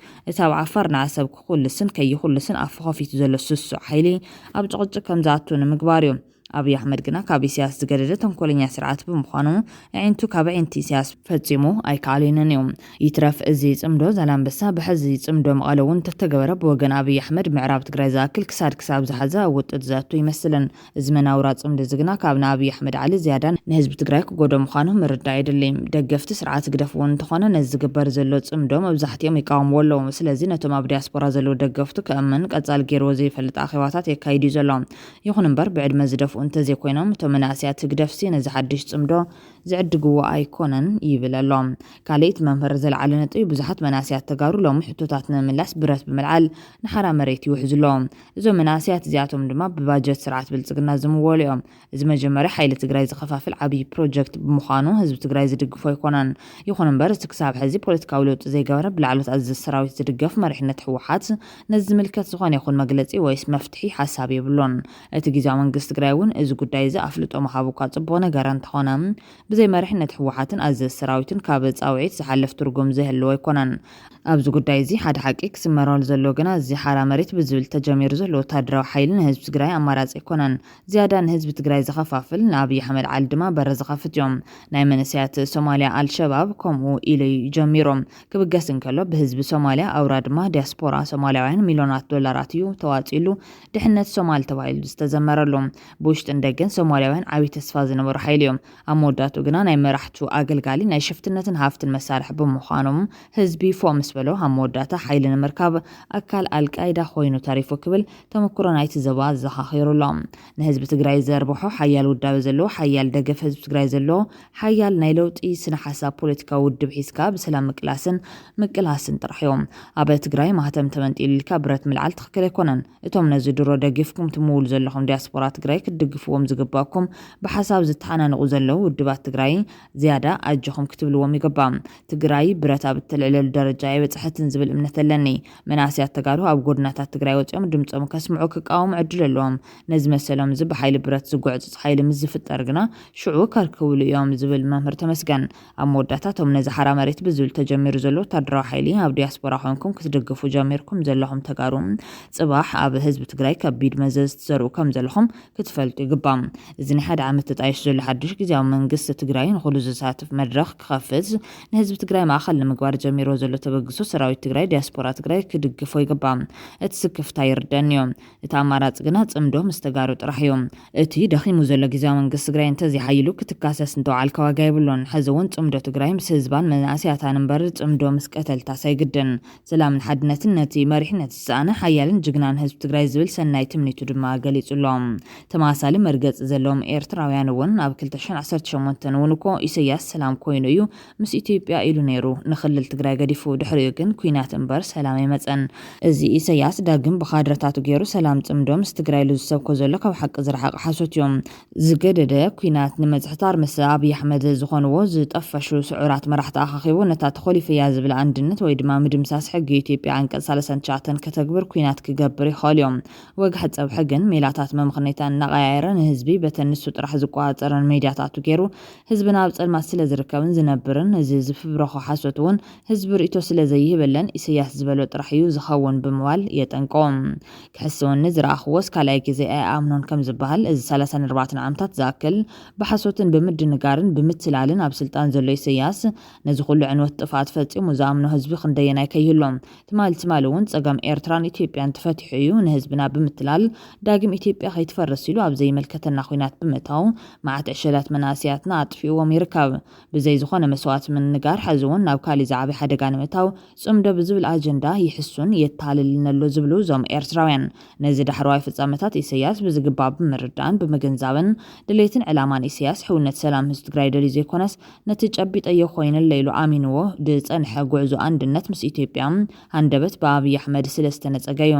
እቲ ኣብ ዓፋር ንዓሰብ ክኹልስን ከይኹልስን ኣፉ ከፊቱ ዘሎ ስሱዕ ሓይሊ ኣብ ጭቕጭቅ ከም ዝኣቱ ንምግባር እዩ። ኣብይ ኣሕመድ ግና ካብ ኢሳያስ ዝገደደ ተንኮለኛ ስርዓት ብምዃኑ ኣዒንቱ ካብ ኣዒንቲ ኢሳያስ ፈጺሙ ኣይከኣለንን እዩ። ይትረፍ እዚ ጽምዶ ዛላንበሳ ብሕዚ ጽምዶ መቐለ እውን እንተተገበረ ብወገን ኣብይ ኣሕመድ ምዕራብ ትግራይ ዝኣክል ክሳድ ክሳብ ዝሓዘ ኣብ ውጥጥ ዘእቱ ይመስልን። እዚ መናውራ ጽምዲ እዚ ግና ካብ ንኣብይ ኣሕመድ ዓሊ ዝያዳ ንህዝቢ ትግራይ ክጎዶ ምዃኑ ምርዳእ የድሊ። ደገፍቲ ስርዓት ህግደፍ እውን እንተኾነ ነዚ ዝግበር ዘሎ ጽምዶ መብዛሕትኦም ይቃወምዎ ኣለዉ። ስለዚ ነቶም ኣብ ዲያስፖራ ዘለዉ ደገፍቱ ከእምን ቀጻሊ ገይርዎ ዘይፈልጥ ኣኼባታት የካይድ እዩ ዘሎ። ይኹን እምበር ብዕድመ ዝደፍኡ እንተዘይኮይኖም እቶም መናእሰያት ህግደፍሲ ነዚ ሓድሽ ጽምዶ ዝዕድግዎ ኣይኮነን ይብል ኣሎ። ካልእ እቲ መምህር ዘለዓለ ነጥቢ፣ ብዙሓት መናእሰያት ተጋሩ ሎሚ ሕቶታት ንምምላስ ብረት ብምልዓል ንሓራ መሬት ይውሕዙ ኣለዉ። እዞም መናእሰያት እዚኣቶም ድማ ብባጀት ስርዓት ብልጽግና ዝምወሉ እዮም። እዚ መጀመርያ ሓይሊ ትግራይ ዝኸፋፍል ዓብዪ ፕሮጀክት ብምዃኑ ህዝቢ ትግራይ ዝድግፎ ኣይኮነን። ይኹን እምበር እቲ ክሳብ ሕዚ ፖለቲካዊ ለውጢ ዘይገበረ ብላዕሎት ኣዘዝቲ ሰራዊት ዝድገፍ መሪሕነት ህወሓት ነዚ ዝምልከት ዝኾነ ይኹን መግለጺ ወይስ መፍትሒ ሓሳብ የብሉን። እቲ ግዝያዊ መንግስቲ ትግራይ እውን እዚ ጉዳይ እዚ ኣፍልጦ ምሃቡ እኳ ጽቡቕ ነገር እንተኾነ፣ ብዘይ መሪሕነት ህወሓትን ኣዘዝቲ ሰራዊትን ካብ ጻውዒት ዝሓልፍ ትርጉም ዘይህልዎ ኣይኮነን። ኣብዚ ጉዳይ እዚ ሓደ ሓቂ ክስመረሉ ዘለዎ ግና፣ እዚ ሓራ መሬት ብዝብል ተጀሚሩ ዘሎ ወታደራዊ ሓይሊ ንህዝቢ ትግራይ ኣማራጺ ኣይኮነን። ዝያዳ ንህዝቢ ትግራይ ዝኸፋፍል፣ ንኣብይ ኣሕመድ ዓሊ ድማ በሪ ዝኸፍት እዮም። ናይ መንእሰያት ሶማልያ ኣልሸባብ ከምኡ ኢሉ እዩ ጀሚሩ። ክብገስ እንከሎ ብህዝቢ ሶማልያ፣ ኣውራ ድማ ዲያስፖራ ሶማልያውያን ሚልዮናት ዶላራት እዩ ተዋጺሉ ድሕነት ሶማል ተባሂሉ ዝተዘመረሉ። ብውሽጥን ደገን ሶማልያውያን ዓብዪ ተስፋ ዝነበሩ ሓይሊ እዮም። ኣብ መወዳእትኡ ግና ናይ መራሕቱ ኣገልጋሊ፣ ናይ ሽፍትነትን ሃፍትን መሳርሒ ብምዃኖም ህዝቢ ፎእ ምስ በሎ፣ ኣብ መወዳእታ ሓይሊ ንምርካብ ኣካል ኣልቃይዳ ኮይኑ ተሪፉ ክብል ተመክሮ ናይቲ ዞባ ኣዘኻኺሩ ኣሎ። ንህዝቢ ትግራይ ዘርብሖ ሓያል ውዳበ ዘለዎ፣ ሓያል ደገፍ ህዝቢ ትግራይ ዘለዎ፣ ሓያል ናይ ለውጢ ስነ ሓሳብ ፖለቲካዊ ውድብ ሒዝካ ብሰላም ምቅላስን ምቅላስን ጥራሕ እዮም። ኣብ ትግራይ ማህተም ተመንጢሉ ኢልካ ብረት ምልዓል ትኽክል ኣይኮነን። እቶም ነዚ ድሮ ደጊፍኩም ትምውሉ ዘለኹም ዲያስፖራ ትግራይ ክትድግፍዎም ዝግባኩም፣ ብሓሳብ ዝተሓናንቑ ዘለዉ ውድባት ትግራይ ዝያዳ ኣጆኹም ክትብልዎም ይግባእ። ትግራይ ብረት ኣብ እተልዕለሉ ደረጃ ኣይበጽሐትን ዝብል እምነት ኣለኒ። መናእሰያት ተጋሩ ኣብ ጎድናታት ትግራይ ወጺኦም ድምጾም ከስምዑ ክቃወሙ ዕድል ኣለዎም። ነዚ መሰሎም እዚ ብሓይሊ ብረት ዝጉዕጽጽ ሓይሊ ምስ ዝፍጠር ግና ሽዑ ከርክብሉ እዮም ዝብል መምህር ተመስገን፣ ኣብ መወዳእታ እቶም ነዚ ሓራ መሬት ብዝብል ተጀሚሩ ዘሎ ወታደራዊ ሓይሊ ኣብ ዲያስፖራ ኮንኩም ክትድግፉ ጀሚርኩም ዘለኹም ተጋሩ፣ ጽባሕ ኣብ ህዝቢ ትግራይ ከቢድ መዘዝ ትዘርኡ ከም ዘለኹም ክትፈልጡ ይግባእ። እዚ ናይ ሓደ ዓመት ተጣይሹ ዘሎ ሓድሽ ግዝያዊ መንግስቲ ትግራይ ንኹሉ ዘሳትፍ መድረኽ ክኸፍት፣ ንህዝቢ ትግራይ ማእኸል ንምግባር ጀሚርዎ ዘሎ ተበግሶ ሰራዊት ትግራይ ዲያስፖራ ትግራይ ክድግፎ ይግባእ። እቲ ስክፍታ ይርደን እዩ። እቲ ኣማራጺ ግና ጽምዶ ምስ ተጋሩ ጥራሕ እዩ። እቲ ደኺሙ ዘሎ ግዝያዊ መንግስቲ ትግራይ እንተዘይሓይሉ ክትካሰስ እንተወዓልካ ዋጋ የብሉን። ሕዚ እውን ጽምዶ ትግራይ ምስ ህዝባን መናእሰያታን እምበር ጽምዶ ምስ ቀተልታስ ኣይግድን። ሰላምን ሓድነትን ነቲ መሪሕነት ዝሰኣነ ሓያልን ጅግናን ህዝቢ ትግራይ ዝብል ሰናይ ትምኒቱ ድማ ገሊጹ ኣሎ። ተመሳሳሊ መርገጺ ዘለዎም ኤርትራውያን እውን ኣብ ክልተ ሽሕን ዓሰርተ ሸሞንተን እውን እኮ ኢሰያስ ሰላም ኮይኑ እዩ ምስ ኢትዮጵያ ኢሉ ነይሩ ንክልል ትግራይ ገዲፉ። ድሕሪኡ ግን ኲናት እምበር ሰላም ኣይመጸን። እዚ ኢሰያስ ዳግም ብካድረታቱ ገይሩ ሰላም ጽምዶ ምስ ትግራይ ኢሉ ዝሰብኮ ዘሎ ካብ ሓቂ ዝረሓቐ ሓሶት እዩ። ዝገደደ ኲናት ንምጽሕታር ምስ ኣብይ ኣሕመድ ዝኾንዎ ዝጠፈሹ ስዑራት መራሕቲ ኣኻኺቡ ነታ ተኾሊፈያ ዝብል ኣንድነት ወይ ድማ ምድምሳስ ሕጊ ኢትዮጵያ ዓንቀጽ ሰላሳን ትሽዓተን ከተግብር ኲናት ክገብር ይኽእል እዩ። ወግሐ ጸብሐ ግን ሜላታት መምኽኔታ እናቐያየረ ንህዝቢ በተን ንሱ ጥራሕ ዝቆጻጸረን ሜድያታቱ ገይሩ ህዝብና ኣብ ጸልማት ስለ ዝርከብን ዝነብርን እዚ ዝፍብረኾ ሓሶት እውን ህዝቢ ርእይቶ ስለ ዘይህበለን ኢሰያስ ዝበሎ ጥራሕ እዩ ዝኸውን ብምባል የጠንቅቖም። ክሕስወኒ ዝረኣኽዎስ ካልኣይ ግዜ ኣይኣምኖን ከም ዝበሃል፣ እዚ ሰላሳን ኣርባዕተን ዓመታት ዝኣክል ብሓሶትን ብምድንጋርን ብምትላልን ኣብ ስልጣን ዘሎ ኢሰያስ ነዚ ኩሉ ዕንወት ጥፍኣት ፈጺሙ ዝኣምኖ ህዝቢ ክንደየናይ ከይህሎ። ትማሊ ትማሊ እውን ጸገም ኤርትራን ኢትዮጵያን ተፈቲሑ እዩ፣ ንህዝብና ብምትላል ዳግም ኢትዮጵያ ከይትፈርስ ኢሉ ኣብ ዘይምልከተና ኲናት ብምእታው መዓት ዕሸላት መናእሰያትና ኣጥፊእዎም ይርከብ። ብዘይ ዝኾነ መስዋእቲ ምንጋር ሕዚ እውን ናብ ካሊእ ዝዓቢ ሓደጋ ንምእታው ጽምዶ ብዝብል ኣጀንዳ ይሕሱን የታልልን ኣሎ ዝብሉ እዞም ኤርትራውያን፣ ነዚ ዳሕረዋይ ፍጻመታት ኢሰያስ ብዝግባእ ብምርዳእን ብምግንዛብን ድሌትን ዕላማን ኢሰያስ ሕውነት ሰላም ህዝቢ ትግራይ ደልዩ ዘይኮነስ ነቲ ጨቢጠዮ ኮይነለይ ኢሉ ኣሚንዎ ዝጸንሐ ጉዕዞ ኣንድነት ምስ ኢትዮጵያ ሃንደበት ብኣብይ ኣሕመድ ስለ ዝተነጸገ እዩ።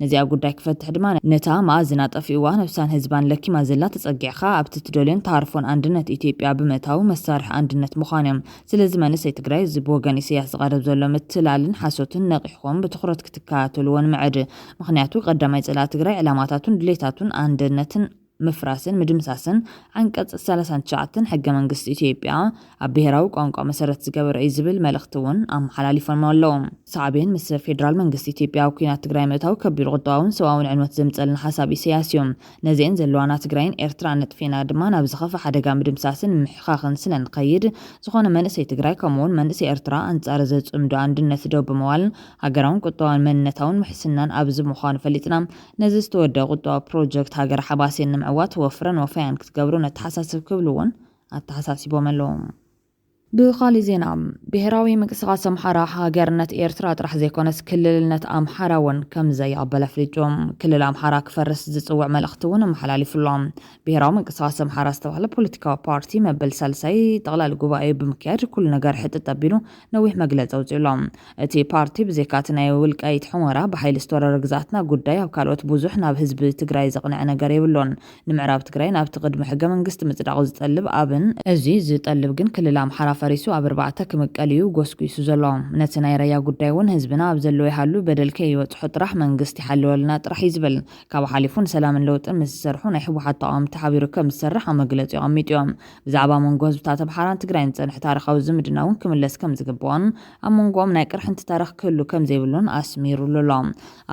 ነዚኣ ጉዳይ ክፈትሕ ድማ ነታ መኣዝና ጠፊእዋ ነብሳን ህዝባን ለኪማ ዘላ ተጸጊዕካ ኣብቲ ትደልዮን ትሃርፎን ኣንድነት ኢትዮጵያ ብምእታው መሳርሒ ኣንድነት ምዃን እዮም። ስለዚ መንእሰይ ትግራይ እዚ ብወገን ኢሰያስ ዝቐርብ ዘሎ ምትላልን ሓሶትን ነቒሕኩም ብትኹረት ክትከታተልዎ ንምዕድ። ምኽንያቱ ቀዳማይ ጸላኢ ትግራይ ዕላማታቱን ድሌታቱን ኣንድነትን ምፍራስን ምድምሳስን ዓንቀጽ ሰላሳን ትሽዓተን ሕገ መንግስቲ ኢትዮጵያ ኣብ ብሄራዊ ቋንቋ መሰረት ዝገበረ እዩ ዝብል መልእኽቲ እውን ኣመሓላሊፎም ኣለዉ። ሳዕቤን ምስ ፌደራል መንግስቲ ኢትዮጵያ ኣብ ኲናት ትግራይ ምእታው ከቢድ ቁጠባውን ሰብኣውን ዕንወት ዘምጸልና ሓሳብ ኢሰያስ እዩ። ነዚአን ዘለዋና ትግራይን ኤርትራን ነጥፊና ድማ ናብ ዝኸፍአ ሓደጋ ምድምሳስን ምሕኻኽን ስለ ንኸይድ፣ ዝኾነ መንእሰይ ትግራይ ከምኡውን መንእሰይ ኤርትራ ኣንጻር እዚ ጽምዶ ኣንድነት ደው ብምባል ሃገራውን ቁጠባውን መንነታውን ምሕስናን ኣብዚ ምዃኑ ፈሊጥና፣ ነዚ ዝተወደአ ቁጠባዊ ፕሮጀክት ሃገር ሓማሴን ንምዕዋት ወፍረን ወፈያን ክትገብሩ ነተሓሳስብ ክብሉ እውን ኣተሓሳሲቦም ኣለዉ። ብኻሊእ ዜና፣ ብሄራዊ ምንቅስቃስ ኣምሓራ ሃገርነት ኤርትራ ጥራሕ ዘይኮነስ ክልልነት ኣምሓራ እውን ከም ዘይቕበል ኣፍሊጡ። ክልል ኣምሓራ ክፈርስ ዝጽውዕ መልእኽቲ እውን ኣመሓላሊፉ ኣሎ። ብሄራዊ ምንቅስቃስ ኣምሓራ ዝተባህለ ፖለቲካዊ ፓርቲ መበል ሳልሳይ ጠቕላሊ ጉባኤ ብምክያድ ኩሉ ነገር ሕጥጥ ኣቢሉ ነዊሕ መግለጺ ኣውጺኡ ኣሎ። እቲ ፓርቲ ብዘይካ እቲ ናይ ውልቃይት ሑመራ ብሓይሊ ዝተወረረ ግዝኣትና ጉዳይ ኣብ ካልኦት ብዙሕ ናብ ህዝቢ ትግራይ ዘቕንዐ ነገር የብሉን። ንምዕራብ ትግራይ ናብቲ ቅድሚ ሕገ መንግስቲ ምጽዳቑ ዝጠልብ ኣብን፣ እዚ ዝጠልብ ግን ክልል ኣምሓራ ፈሪሱ ኣብ ኣርባዕተ ክምቀል እዩ ጎስጒሱ ዘሎ። ነቲ ናይ ራያ ጉዳይ እውን ህዝብና ኣብ ዘለዎ ይሃሉ በደል ከይበጽሖ ጥራሕ መንግስቲ ይሓልወልና ጥራሕ እዩ ዝብል። ካብ ሓሊፉ ንሰላምን ለውጥን ምስ ዝሰርሑ ናይ ህወሓት ተቓወምቲ ሓቢሩ ከም ዝሰርሕ ኣብ መግለጺኡ ኣቐሚጡ እዮም። ብዛዕባ መንጎ ህዝብታት ኣምሓራን ትግራይን ዝጸንሐ ታሪኻዊ ዝምድና እውን ክምለስ ከም ዝግብኦን ኣብ መንጎኦም ናይ ቅርሕንቲ ታሪኽ ክህሉ ከም ዘይብሉን ኣስሚሩሉ ኣሎ።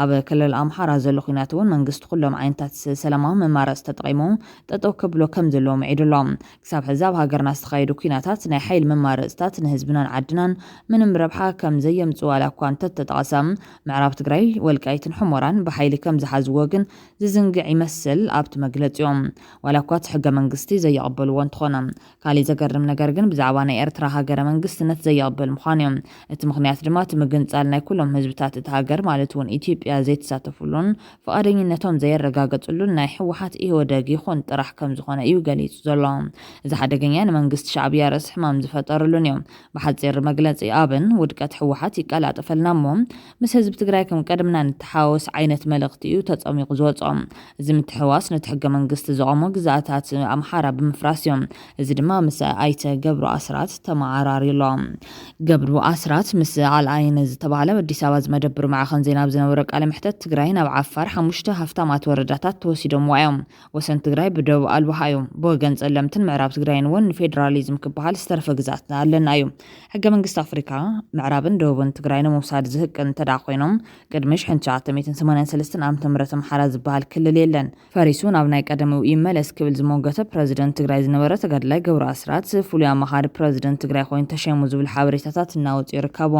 ኣብ ክልል ኣምሓራ ዘሎ ኲናት እውን መንግስቲ ኩሎም ዓይነታት ሰላማዊ መማረፂ ተጠቒሙ ጠጠው ክብሎ ከም ዘለዎ ምዒዱ ኣሎ። ክሳብ ሕዚ ኣብ ሃገርና ዝተኻየዱ ኲናታት ናይ ሓይሊ መማረፅታት ንህዝብናን ዓድናን ምንም ረብሓ ከም ዘየምፅኡ ዋላ እኳ እንተተጠቐሰ፣ ምዕራብ ትግራይ ወልቃይትን ሑመራን ብሓይሊ ከም ዝሓዝዎ ግን ዝዝንግዕ ይመስል ኣብቲ መግለፂኦም። ዋላ እኳ እቲ ሕገ መንግስቲ ዘየቐበልዎ እንተኾነ። ካሊእ ዘገርም ነገር ግን ብዛዕባ ናይ ኤርትራ ሃገረ መንግስትነት ዘየቐበል ምዃኑ እዩ። እቲ ምኽንያት ድማ እቲ ምግንጻል ናይ ኩሎም ህዝብታት እታ ሃገር ማለት እውን ኢትዮጵያ ዘይተሳተፉሉን ፍቓደኝነቶም ዘየረጋገጽሉን ናይ ህወሓት ኢህወደግ ይኹን ጥራሕ ከም ዝኾነ እዩ ገሊጹ ዘሎ። እዚ ሓደገኛ ንመንግስቲ ሻዕብያ ርእሲ ሕማም ዝፈጠሩሉን እዩ። ብሓጺር መግለጺ ኣብን ውድቀት ህወሓት ይቀላጠፈልና እሞ ምስ ህዝቢ ትግራይ ከም ቀደምና ንተሓወስ ዓይነት መልእኽቲ እዩ ተጸሚቑ ዝወጾ። እዚ ምትሕውዋስ ነቲ ሕገ መንግስቲ ዘቖሞ ግዝኣታት ኣምሓራ ብምፍራስ እዩ። እዚ ድማ ምስ ኣይተ ገብሩ ኣስራት ተመዓራርዩ ኣሎ። ገብሩ ኣስራት ምስ ኣልኣይን ዝተባህለ ኣዲስ ኣበባ ዝመደብሩ ማዕኸን ዜና ኣብ ዝነበረ ቃለ መሕተት ትግራይ ናብ ዓፋር ሓሙሽተ ሃፍታማት ወረዳታት ተወሲዶምዋ እዮም። ወሰን ትግራይ ብደቡብ ኣልዋሃ እዩ። ብወገን ጸለምትን ምዕራብ ትግራይን እውን ንፌዴራሊዝም ክበሃል ዝተረፈ ግዝኣት ኣለና እዩ። ሕገ መንግስቲ ኣፍሪካ ምዕራብን ደቡብን ትግራይ ንምውሳድ ዝህቅን እንተደኣ ኮይኖም ቅድሚ ሽሕን ትሽዓተ ሚእትን ሰማንያን ሰለስተን ዓመተ ምህረት ኣምሓራ ዝበሃል ክልል የለን። ፈሪሱ ናብ ናይ ቀደሙ ይመለስ ክብል ዝሞገተ ፕረዚደንት ትግራይ ዝነበረ ተጋዳላይ ገብሩ ኣስራት ፍሉይ ኣማኻሪ ፕረዚደንት ትግራይ ኮይኑ ተሸይሙ ዝብል ሓበሬታታት እናወፁ ይርከቡ።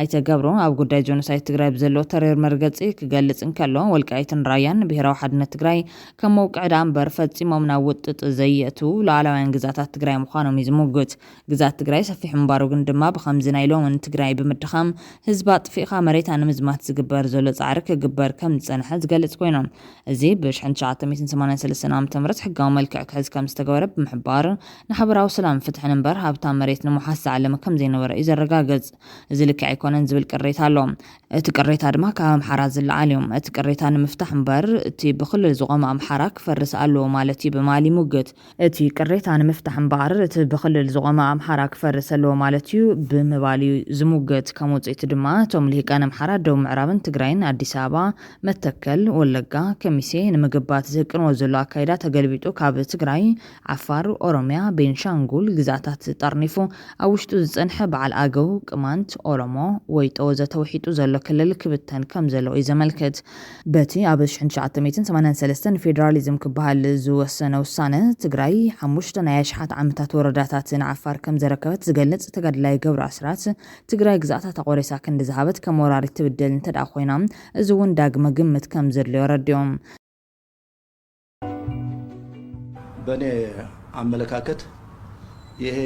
ኣይተ ገብሩ ኣብ ጉዳይ ጀኖሳይድ ትግራይ ብዘለዎ ተሪር መርገፂ ክገልፅ እንከሎ ወልቃይትን ራያን ብሄራዊ ሓድነት ትግራይ ከም መውቅዒ ደኣ እምበር ፈፂሞም ናብ ውጥጥ ዘየእትዉ ሉዓላውያን ግዛታት ትግራይ ምዃኖም እዩ ዝምጉት። ግዛት ትግራይ ሰፊሕ ምንባሩ ግን ድማ ብኸምዚ ናይ ሎምን ትግራይ ብምድኻም ህዝባ ኣጥፊእኻ መሬታ ንምዝማት ዝግበር ዘሎ ፃዕሪ ክግበር ከም ዝፀንሐ ዝገልፅ ኮይኖም እዚ ብ1983 ዓ ም ሕጋዊ መልክዕ ክሕዝ ከም ዝተገበረ ብምሕባር ንሓበራዊ ሰላም ፍትሕን እምበር ሃብታም መሬት ንምሓዝ ዝዓለመ ከም ዘይነበረ እዩ ዘረጋግፅ። እዚ ልክዕ ኣይኮነን ዝብል ቅሬታ ኣሎ። እቲ ቅሬታ ድማ ካብ ኣምሓራ ዝለዓል እዩ። እቲ ቅሬታ ንምፍታሕ እምበር እቲ ብክልል ዝቆመ ኣምሓራ ክፈርስ ኣለዎ ማለት እዩ ብምባል ይሙግት። እቲ ቅሬታ ንምፍታሕ እምበኣር እቲ ብክልል ዝቆመ ኣምሓራ ክፈርስ ኣለዎ ማለት እዩ ብምባል እዩ ዝሙግት። ከም ውፅኢቱ ድማ እቶም ልሂቃን ኣምሓራ ደቡብ ምዕራብን ትግራይን ኣዲስ ኣበባ፣ መተከል፣ ወለጋ፣ ከሚሴ ንምግባት ዝህቅንዎ ዘሎ ኣካይዳ ተገልቢጡ ካብ ትግራይ፣ ዓፋር፣ ኦሮሚያ፣ ቤንሻንጉል ግዛታት ጠርኒፉ ኣብ ውሽጡ ዝፀንሐ በዓል ኣገው፣ ቅማንት፣ ኦሮሞ፣ ወይጦ ወዘተ ውሒጡ ዘሎ ክልል ክብተን ከም ዘለዎ እዩ ዘመልክት። በቲ ኣብ ሽሕን ትሽዓተ ሚእትን ሰማንያን ሰለስተን ፌደራሊዝም ክበሃል ዝወሰነ ውሳነ ትግራይ ሓሙሽተ ናይ ኣሽሓት ዓመታት ወረዳታት ንዓፋር ከም ዘረከበት ዝገልጽ ተጋዳላይ ገብሩ ኣስራት ትግራይ ግዛኣታ ተቆሪሳ ክንዲ ዝሃበት ከም ወራሪት ትብደል እንተደኣ ኮይና እዚ እውን ዳግመ ግምት ከም ዘድልዮ ኣረዲኦም። በእኔ አመለካከት ይሄ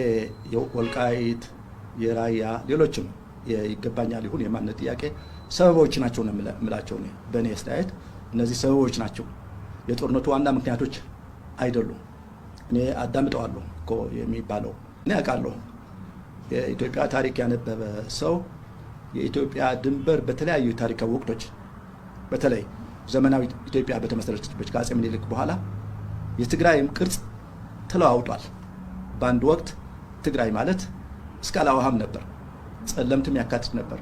የወልቃይት የራያ ሌሎችም ይገባኛል ይሁን የማንነት ጥያቄ ሰበቦች ናቸው ነው የምላቸው። በእኔ አስተያየት እነዚህ ሰበቦች ናቸው፣ የጦርነቱ ዋና ምክንያቶች አይደሉም። እኔ አዳምጠዋለሁ እኮ የሚባለው እኔ አውቃለሁ። የኢትዮጵያ ታሪክ ያነበበ ሰው የኢትዮጵያ ድንበር በተለያዩ ታሪካዊ ወቅቶች በተለይ ዘመናዊ ኢትዮጵያ በተመሰረተችበት ከአጼ ምኒልክ በኋላ የትግራይም ቅርጽ ተለዋውጧል። በአንድ ወቅት ትግራይ ማለት እስከ አላውሃም ነበር፣ ጸለምትም ያካትት ነበር፣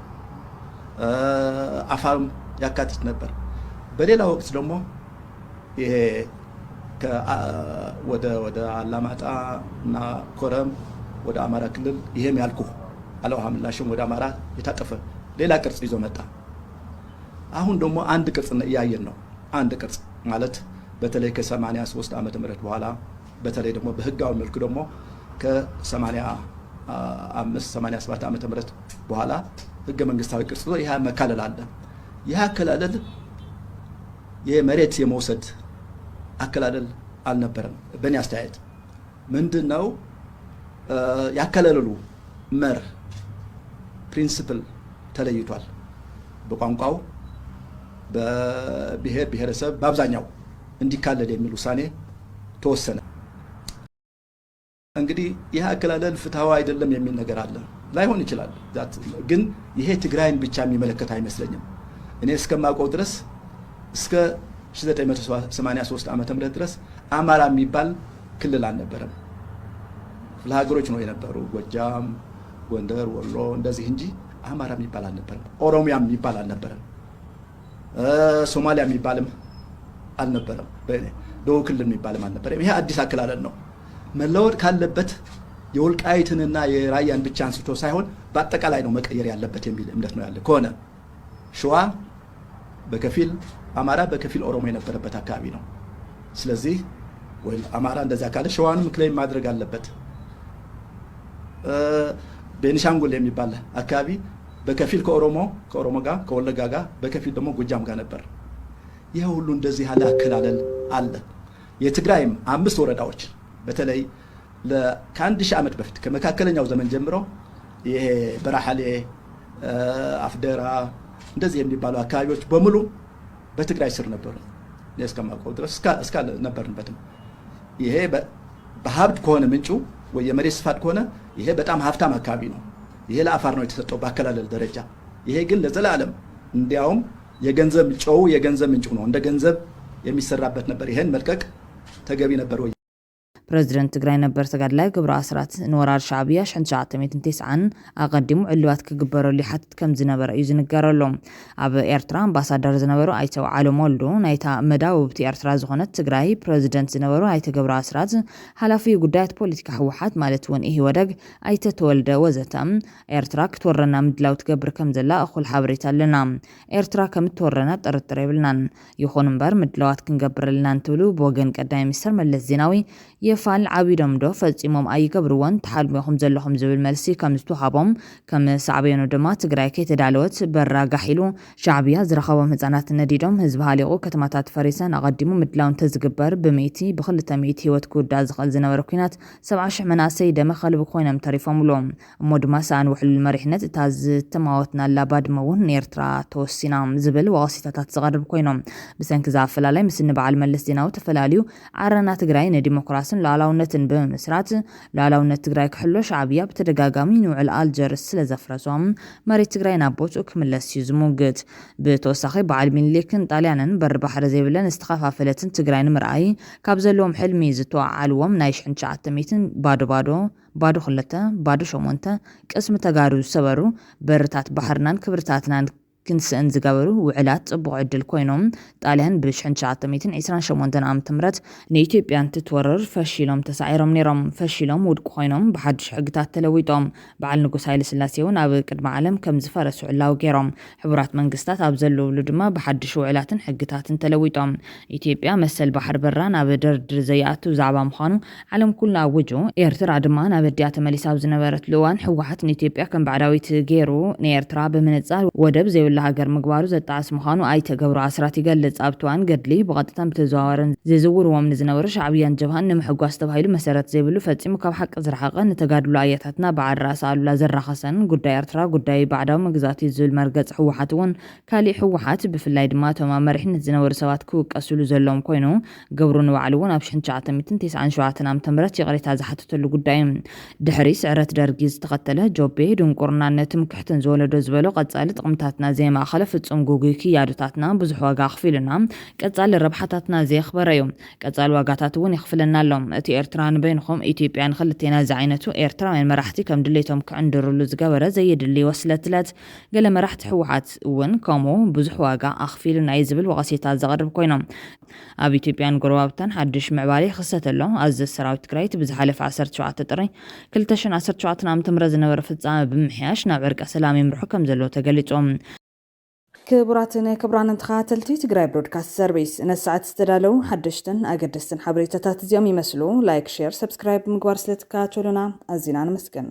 አፋርም ያካትት ነበር። በሌላ ወቅት ደግሞ ይሄ ወደ ወደ አላማጣ እና ኮረም ወደ አማራ ክልል ይሄም ያልኩ አለውሃ ምላሽም ወደ አማራ የታጠፈ ሌላ ቅርጽ ይዞ መጣ። አሁን ደግሞ አንድ ቅርጽ እያየን ነው። አንድ ቅርጽ ማለት በተለይ ከሰማንያ ሶስት ዓመተ ምህረት በኋላ በተለይ ደግሞ በህጋዊ መልኩ ደግሞ ከሰማንያ አምስት ሰማንያ ሰባት ዓመተ ምህረት በኋላ ህገ መንግስታዊ ቅርጽ ይዞ ይሄ መካለል አለ። ይህ አከላለል የመሬት የመውሰድ አከላለል አልነበረም። በእኔ አስተያየት ምንድን ነው? እ፣ ያከለሉ መር ፕሪንስፕል ተለይቷል። በቋንቋው፣ በብሔር ብሔረሰብ፣ በአብዛኛው እንዲካለል የሚል ውሳኔ ተወሰነ። እንግዲህ ይህ አከላለል ፍትሐዊ አይደለም የሚል ነገር አለ። ላይሆን ይችላል። ግን ይሄ ትግራይን ብቻ የሚመለከት አይመስለኝም። እኔ እስከማውቀው ድረስ እስከ ሺህ ዘጠኝ መቶ ሰማንያ ሦስት ዓመተ ምህረት ድረስ አማራ የሚባል ክልል አልነበረም። ክፍለ ሀገሮች ነው የነበሩ፣ ጎጃም፣ ጎንደር፣ ወሎ እንደዚህ እንጂ አማራ የሚባል አልነበረም። ኦሮሚያ የሚባል አልነበረም። ሶማሊያ የሚባልም አልነበረም። ደቡብ ክልል የሚባልም አልነበረም። ይሄ አዲስ አከላለል ነው። መለወጥ ካለበት የወልቃይትንና የራያን ብቻ አንስቶ ሳይሆን በአጠቃላይ ነው መቀየር ያለበት የሚል እምነት ነው ያለ። ከሆነ ሸዋ በከፊል አማራ በከፊል ኦሮሞ የነበረበት አካባቢ ነው። ስለዚህ ወይ አማራ እንደዚያ ካለ ሸዋንም ክሌም ማድረግ አለበት። ቤኒሻንጉል የሚባል አካባቢ በከፊል ከኦሮሞ ከኦሮሞ ጋር ከወለጋ ጋር በከፊል ደግሞ ጎጃም ጋር ነበር። ይህ ሁሉ እንደዚህ ያለ አከላለል አለ። የትግራይም አምስት ወረዳዎች በተለይ ከአንድ ሺህ ዓመት በፊት ከመካከለኛው ዘመን ጀምሮ ይሄ በራሐሌ፣ አፍደራ እንደዚህ የሚባሉ አካባቢዎች በሙሉ በትግራይ ስር ነበሩ። እስከማውቀው ድረስ እስካ ነበርንበትም። ይሄ በሀብት ከሆነ ምንጩ ወይ የመሬት ስፋት ከሆነ ይሄ በጣም ሀብታም አካባቢ ነው። ይሄ ለአፋር ነው የተሰጠው በአከላለል ደረጃ። ይሄ ግን ለዘላለም እንዲያውም የገንዘብ ጨው የገንዘብ ምንጭ ነው፣ እንደ ገንዘብ የሚሰራበት ነበር። ይሄን መልቀቅ ተገቢ ነበር ወይ? ፕረዚደንት ትግራይ ነበር ተጋድላይ ገብሩ ኣስራት ንወራር ሻዕብያ ሽሕን ትሽዓተ ሚእትን ተስዓን ኣቐዲሙ ዕልባት ክግበረሉ ይሓትት ከም ዝነበረ እዩ ዝንገረሉ። ኣብ ኤርትራ ኣምባሳደር ዝነበሩ ኣይተ ዓለም ወልዱ፣ ናይታ መዳውብቲ ኤርትራ ዝኾነት ትግራይ ፕረዚደንት ዝነበሩ ኣይተ ገብሩ ኣስራት፣ ሓላፊ ጉዳያት ፖለቲካ ህወሓት ማለት እውን ኢህወደግ ኣይተ ተወልደ ወዘተ፣ ኤርትራ ክትወረና ምድላው ትገብር ከም ዘላ እኹል ሓበሬታ ኣለና። ኤርትራ ከም እትወረና ጥርጥር የብልናን። ይኹን እምበር ምድላዋት ክንገብር ኣለና እንትብሉ ብወገን ቀዳማይ ሚኒስተር መለስ ዜናዊ የፋል ዓቢዶም ዶ ፈጺሞም ኣይገብርዎን ትሓልሙ ኢኹም ዘለኹም ዝብል መልሲ ከም ዝተውሃቦም ከም ሳዕቤኑ ድማ ትግራይ ከይተዳለወት በራ ጋሕ ኢሉ ሻዕብያ ዝረኸቦም ህጻናት ነዲዶም ህዝቢ ሃሊቑ ከተማታት ፈሪሰን ኣቐዲሙ ምድላው እንተዝግበር ብምእቲ ብክልተ ሚእቲ ህይወት ክውዳእ ዝኽእል ዝነበረ ኲናት ሰብዓ ሽሕ መናእሰይ ደመ ከልቢ ኮይኖም ተሪፎምሉ። እሞ ድማ ሰኣን ውሕሉል መሪሕነት እታ ዝተማወትናላ ባድመ እውን ንኤርትራ ተወሲና ዝብል ወቐሲታታት ዝቐርብ ኮይኖም ብሰንኪ እዚ ኣፈላላይ ምስ ንበዓል መለስ ዜናዊ ተፈላልዩ ዓረና ትግራይ ንዲሞክራስን ሉዓላውነትን ብምምስራት ሉዓላውነት ትግራይ ክሕሎ ሻዕብያ ብተደጋጋሚ ንውዕል ኣልጀርስ ስለ ዘፍረሶ መሬት ትግራይ ናብ ቦትኡ ክምለስ እዩ ዝሙግት። ብተወሳኺ በዓል ሚኒሊክን ጣልያንን በሪ ባሕሪ ዘይብለን ዝተኸፋፈለትን ትግራይ ንምርኣይ ካብ ዘለዎም ሕልሚ ዝተወዓዓልዎም ናይ ሽሕን ትሽዓተ ሚእትን ባዶ ባዶ ባዶ ክልተ ባዶ ሸሞንተ ቅስሚ ተጋሩ ዝሰበሩ በርታት ባሕርናን ክብርታትናን ክንስእን ዝገበሩ ውዕላት ጽቡቕ ዕድል ኮይኖም ጣልያን ብ ሽሕን ትሽዓተ ሚእትን ዕስራን ሸሞንተን ዓመተ ምህረት ንኢትዮጵያ እንትትወርር ፈሺሎም ተሳዒሮም ነይሮም። ፈሺሎም ውድቂ ኮይኖም ብሓድሽ ሕግታት ተለዊጦም። በዓል ንጉስ ሃይለስላሴ እውን ኣብ ቅድሚ ዓለም ከም ዝፈረሱ ዕላዊ ገይሮም። ሕቡራት መንግስታት ኣብ ዘለውሉ ድማ ብሓድሽ ውዕላትን ሕግታትን ተለዊጦም። ኢትዮጵያ መሰል ባሕሪ በራ ናብ ድርድር ዘይኣቱ ዛዕባ ምዃኑ ዓለም ኩሉ ኣውጁ። ኤርትራ ድማ ናብ ኣዲኣ ተመሊሳ ኣብ ዝነበረትሉ እዋን ህወሓት ንኢትዮጵያ ከም ባዕዳዊት ገይሩ ንኤርትራ ብምንጻል ወደብ ዘይብላ ሃገር ምግባሩ ዘጣዕስ ምዃኑ ኣይተ ገብሩ ኣስራት ይገልጽ። ኣብቲ እዋን ገድሊ ብቐጥታን ብተዘዋዋርን ዝዝውርዎም ንዝነበሩ ሻዕብያን ጀብሃን ንምሕጓስ ተባሂሉ መሰረት ዘይብሉ ፈጺሙ ካብ ሓቂ ዝረሓቐ ንተጋድሎ ኣያታትና በዓል ራእሲ ኣሉላ ዘራኸሰን ጉዳይ ኤርትራ ጉዳይ ባዕዳዊ መግዛእቲ እዩ ዝብል መርገጽ ህወሓት እውን ካሊእ ህወሓት ብፍላይ ድማ እቶም ኣብ መሪሕነት ዝነበሩ ሰባት ክውቀስሉ ዘለዎም ኮይኑ ገብሩ ንባዕሉ እውን ኣብ ሽሕን ትሽዓተ ሚእትን ተስዓን ሸውዓተን ዓመተ ምህረት ይቕሬታ ዝሓተተሉ ጉዳይ እዩ። ድሕሪ ስዕረት ደርጊ ዝተኸተለ ጆቤ ድንቁርናን ትምክሕትን ዝወለዶ ዝበሎ ቀጻሊ ጥቕምታትና ዘየማእኸለ ፍጹም ጉጉይ ክያዶታትና ብዙሕ ዋጋ ኣኽፊሉና ቀጻሊ ረብሓታትና ዘየኽበረ እዩ። ቀጻሊ ዋጋታት እውን የኽፍለና ኣሎ። እቲ ኤርትራ ንበይንኹም ኢትዮጵያ ንኽልቴና ዝዓይነቱ ኤርትራውያን መራሕቲ ከም ድሌቶም ክዕንድርሉ ዝገበረ ዘየድሊ ወስለትለት ገለ መራሕቲ ህወሓት እውን ከምኡ ብዙሕ ዋጋ ኣኽፊሉና እዩ ዝብል ወቐሴታት ዘቕርብ ኮይኖም ኣብ ኢትዮጵያን ጎረባብታን ሓድሽ ምዕባለ ይኽሰት ኣሎ። ኣዘ ሰራዊት ትግራይ እቲ ብዝሓለፈ ዓሰርተ ሸውዓተ ጥሪ ክልተ ሽሕን ዓሰርተ ሸውዓተን ዓመተ ምህረት ዝነበረ ፍጻመ ብምምሕያሽ ናብ ዕርቀ ሰላም ይምርሑ ከም ዘለዉ ተገሊጾም። ክቡራትን ክቡራንን ተኸታተልቲ ትግራይ ብሮድካስት ሰርቪስ ነሰዓት ዝተዳለዉ ሓደሽትን ኣገደስትን ሓበሬታታት እዚኦም ይመስሉ። ላይክ፣ ሼር፣ ሰብስክራይብ ብምግባር ስለትከታተሉና ኣዚና ነመስግን።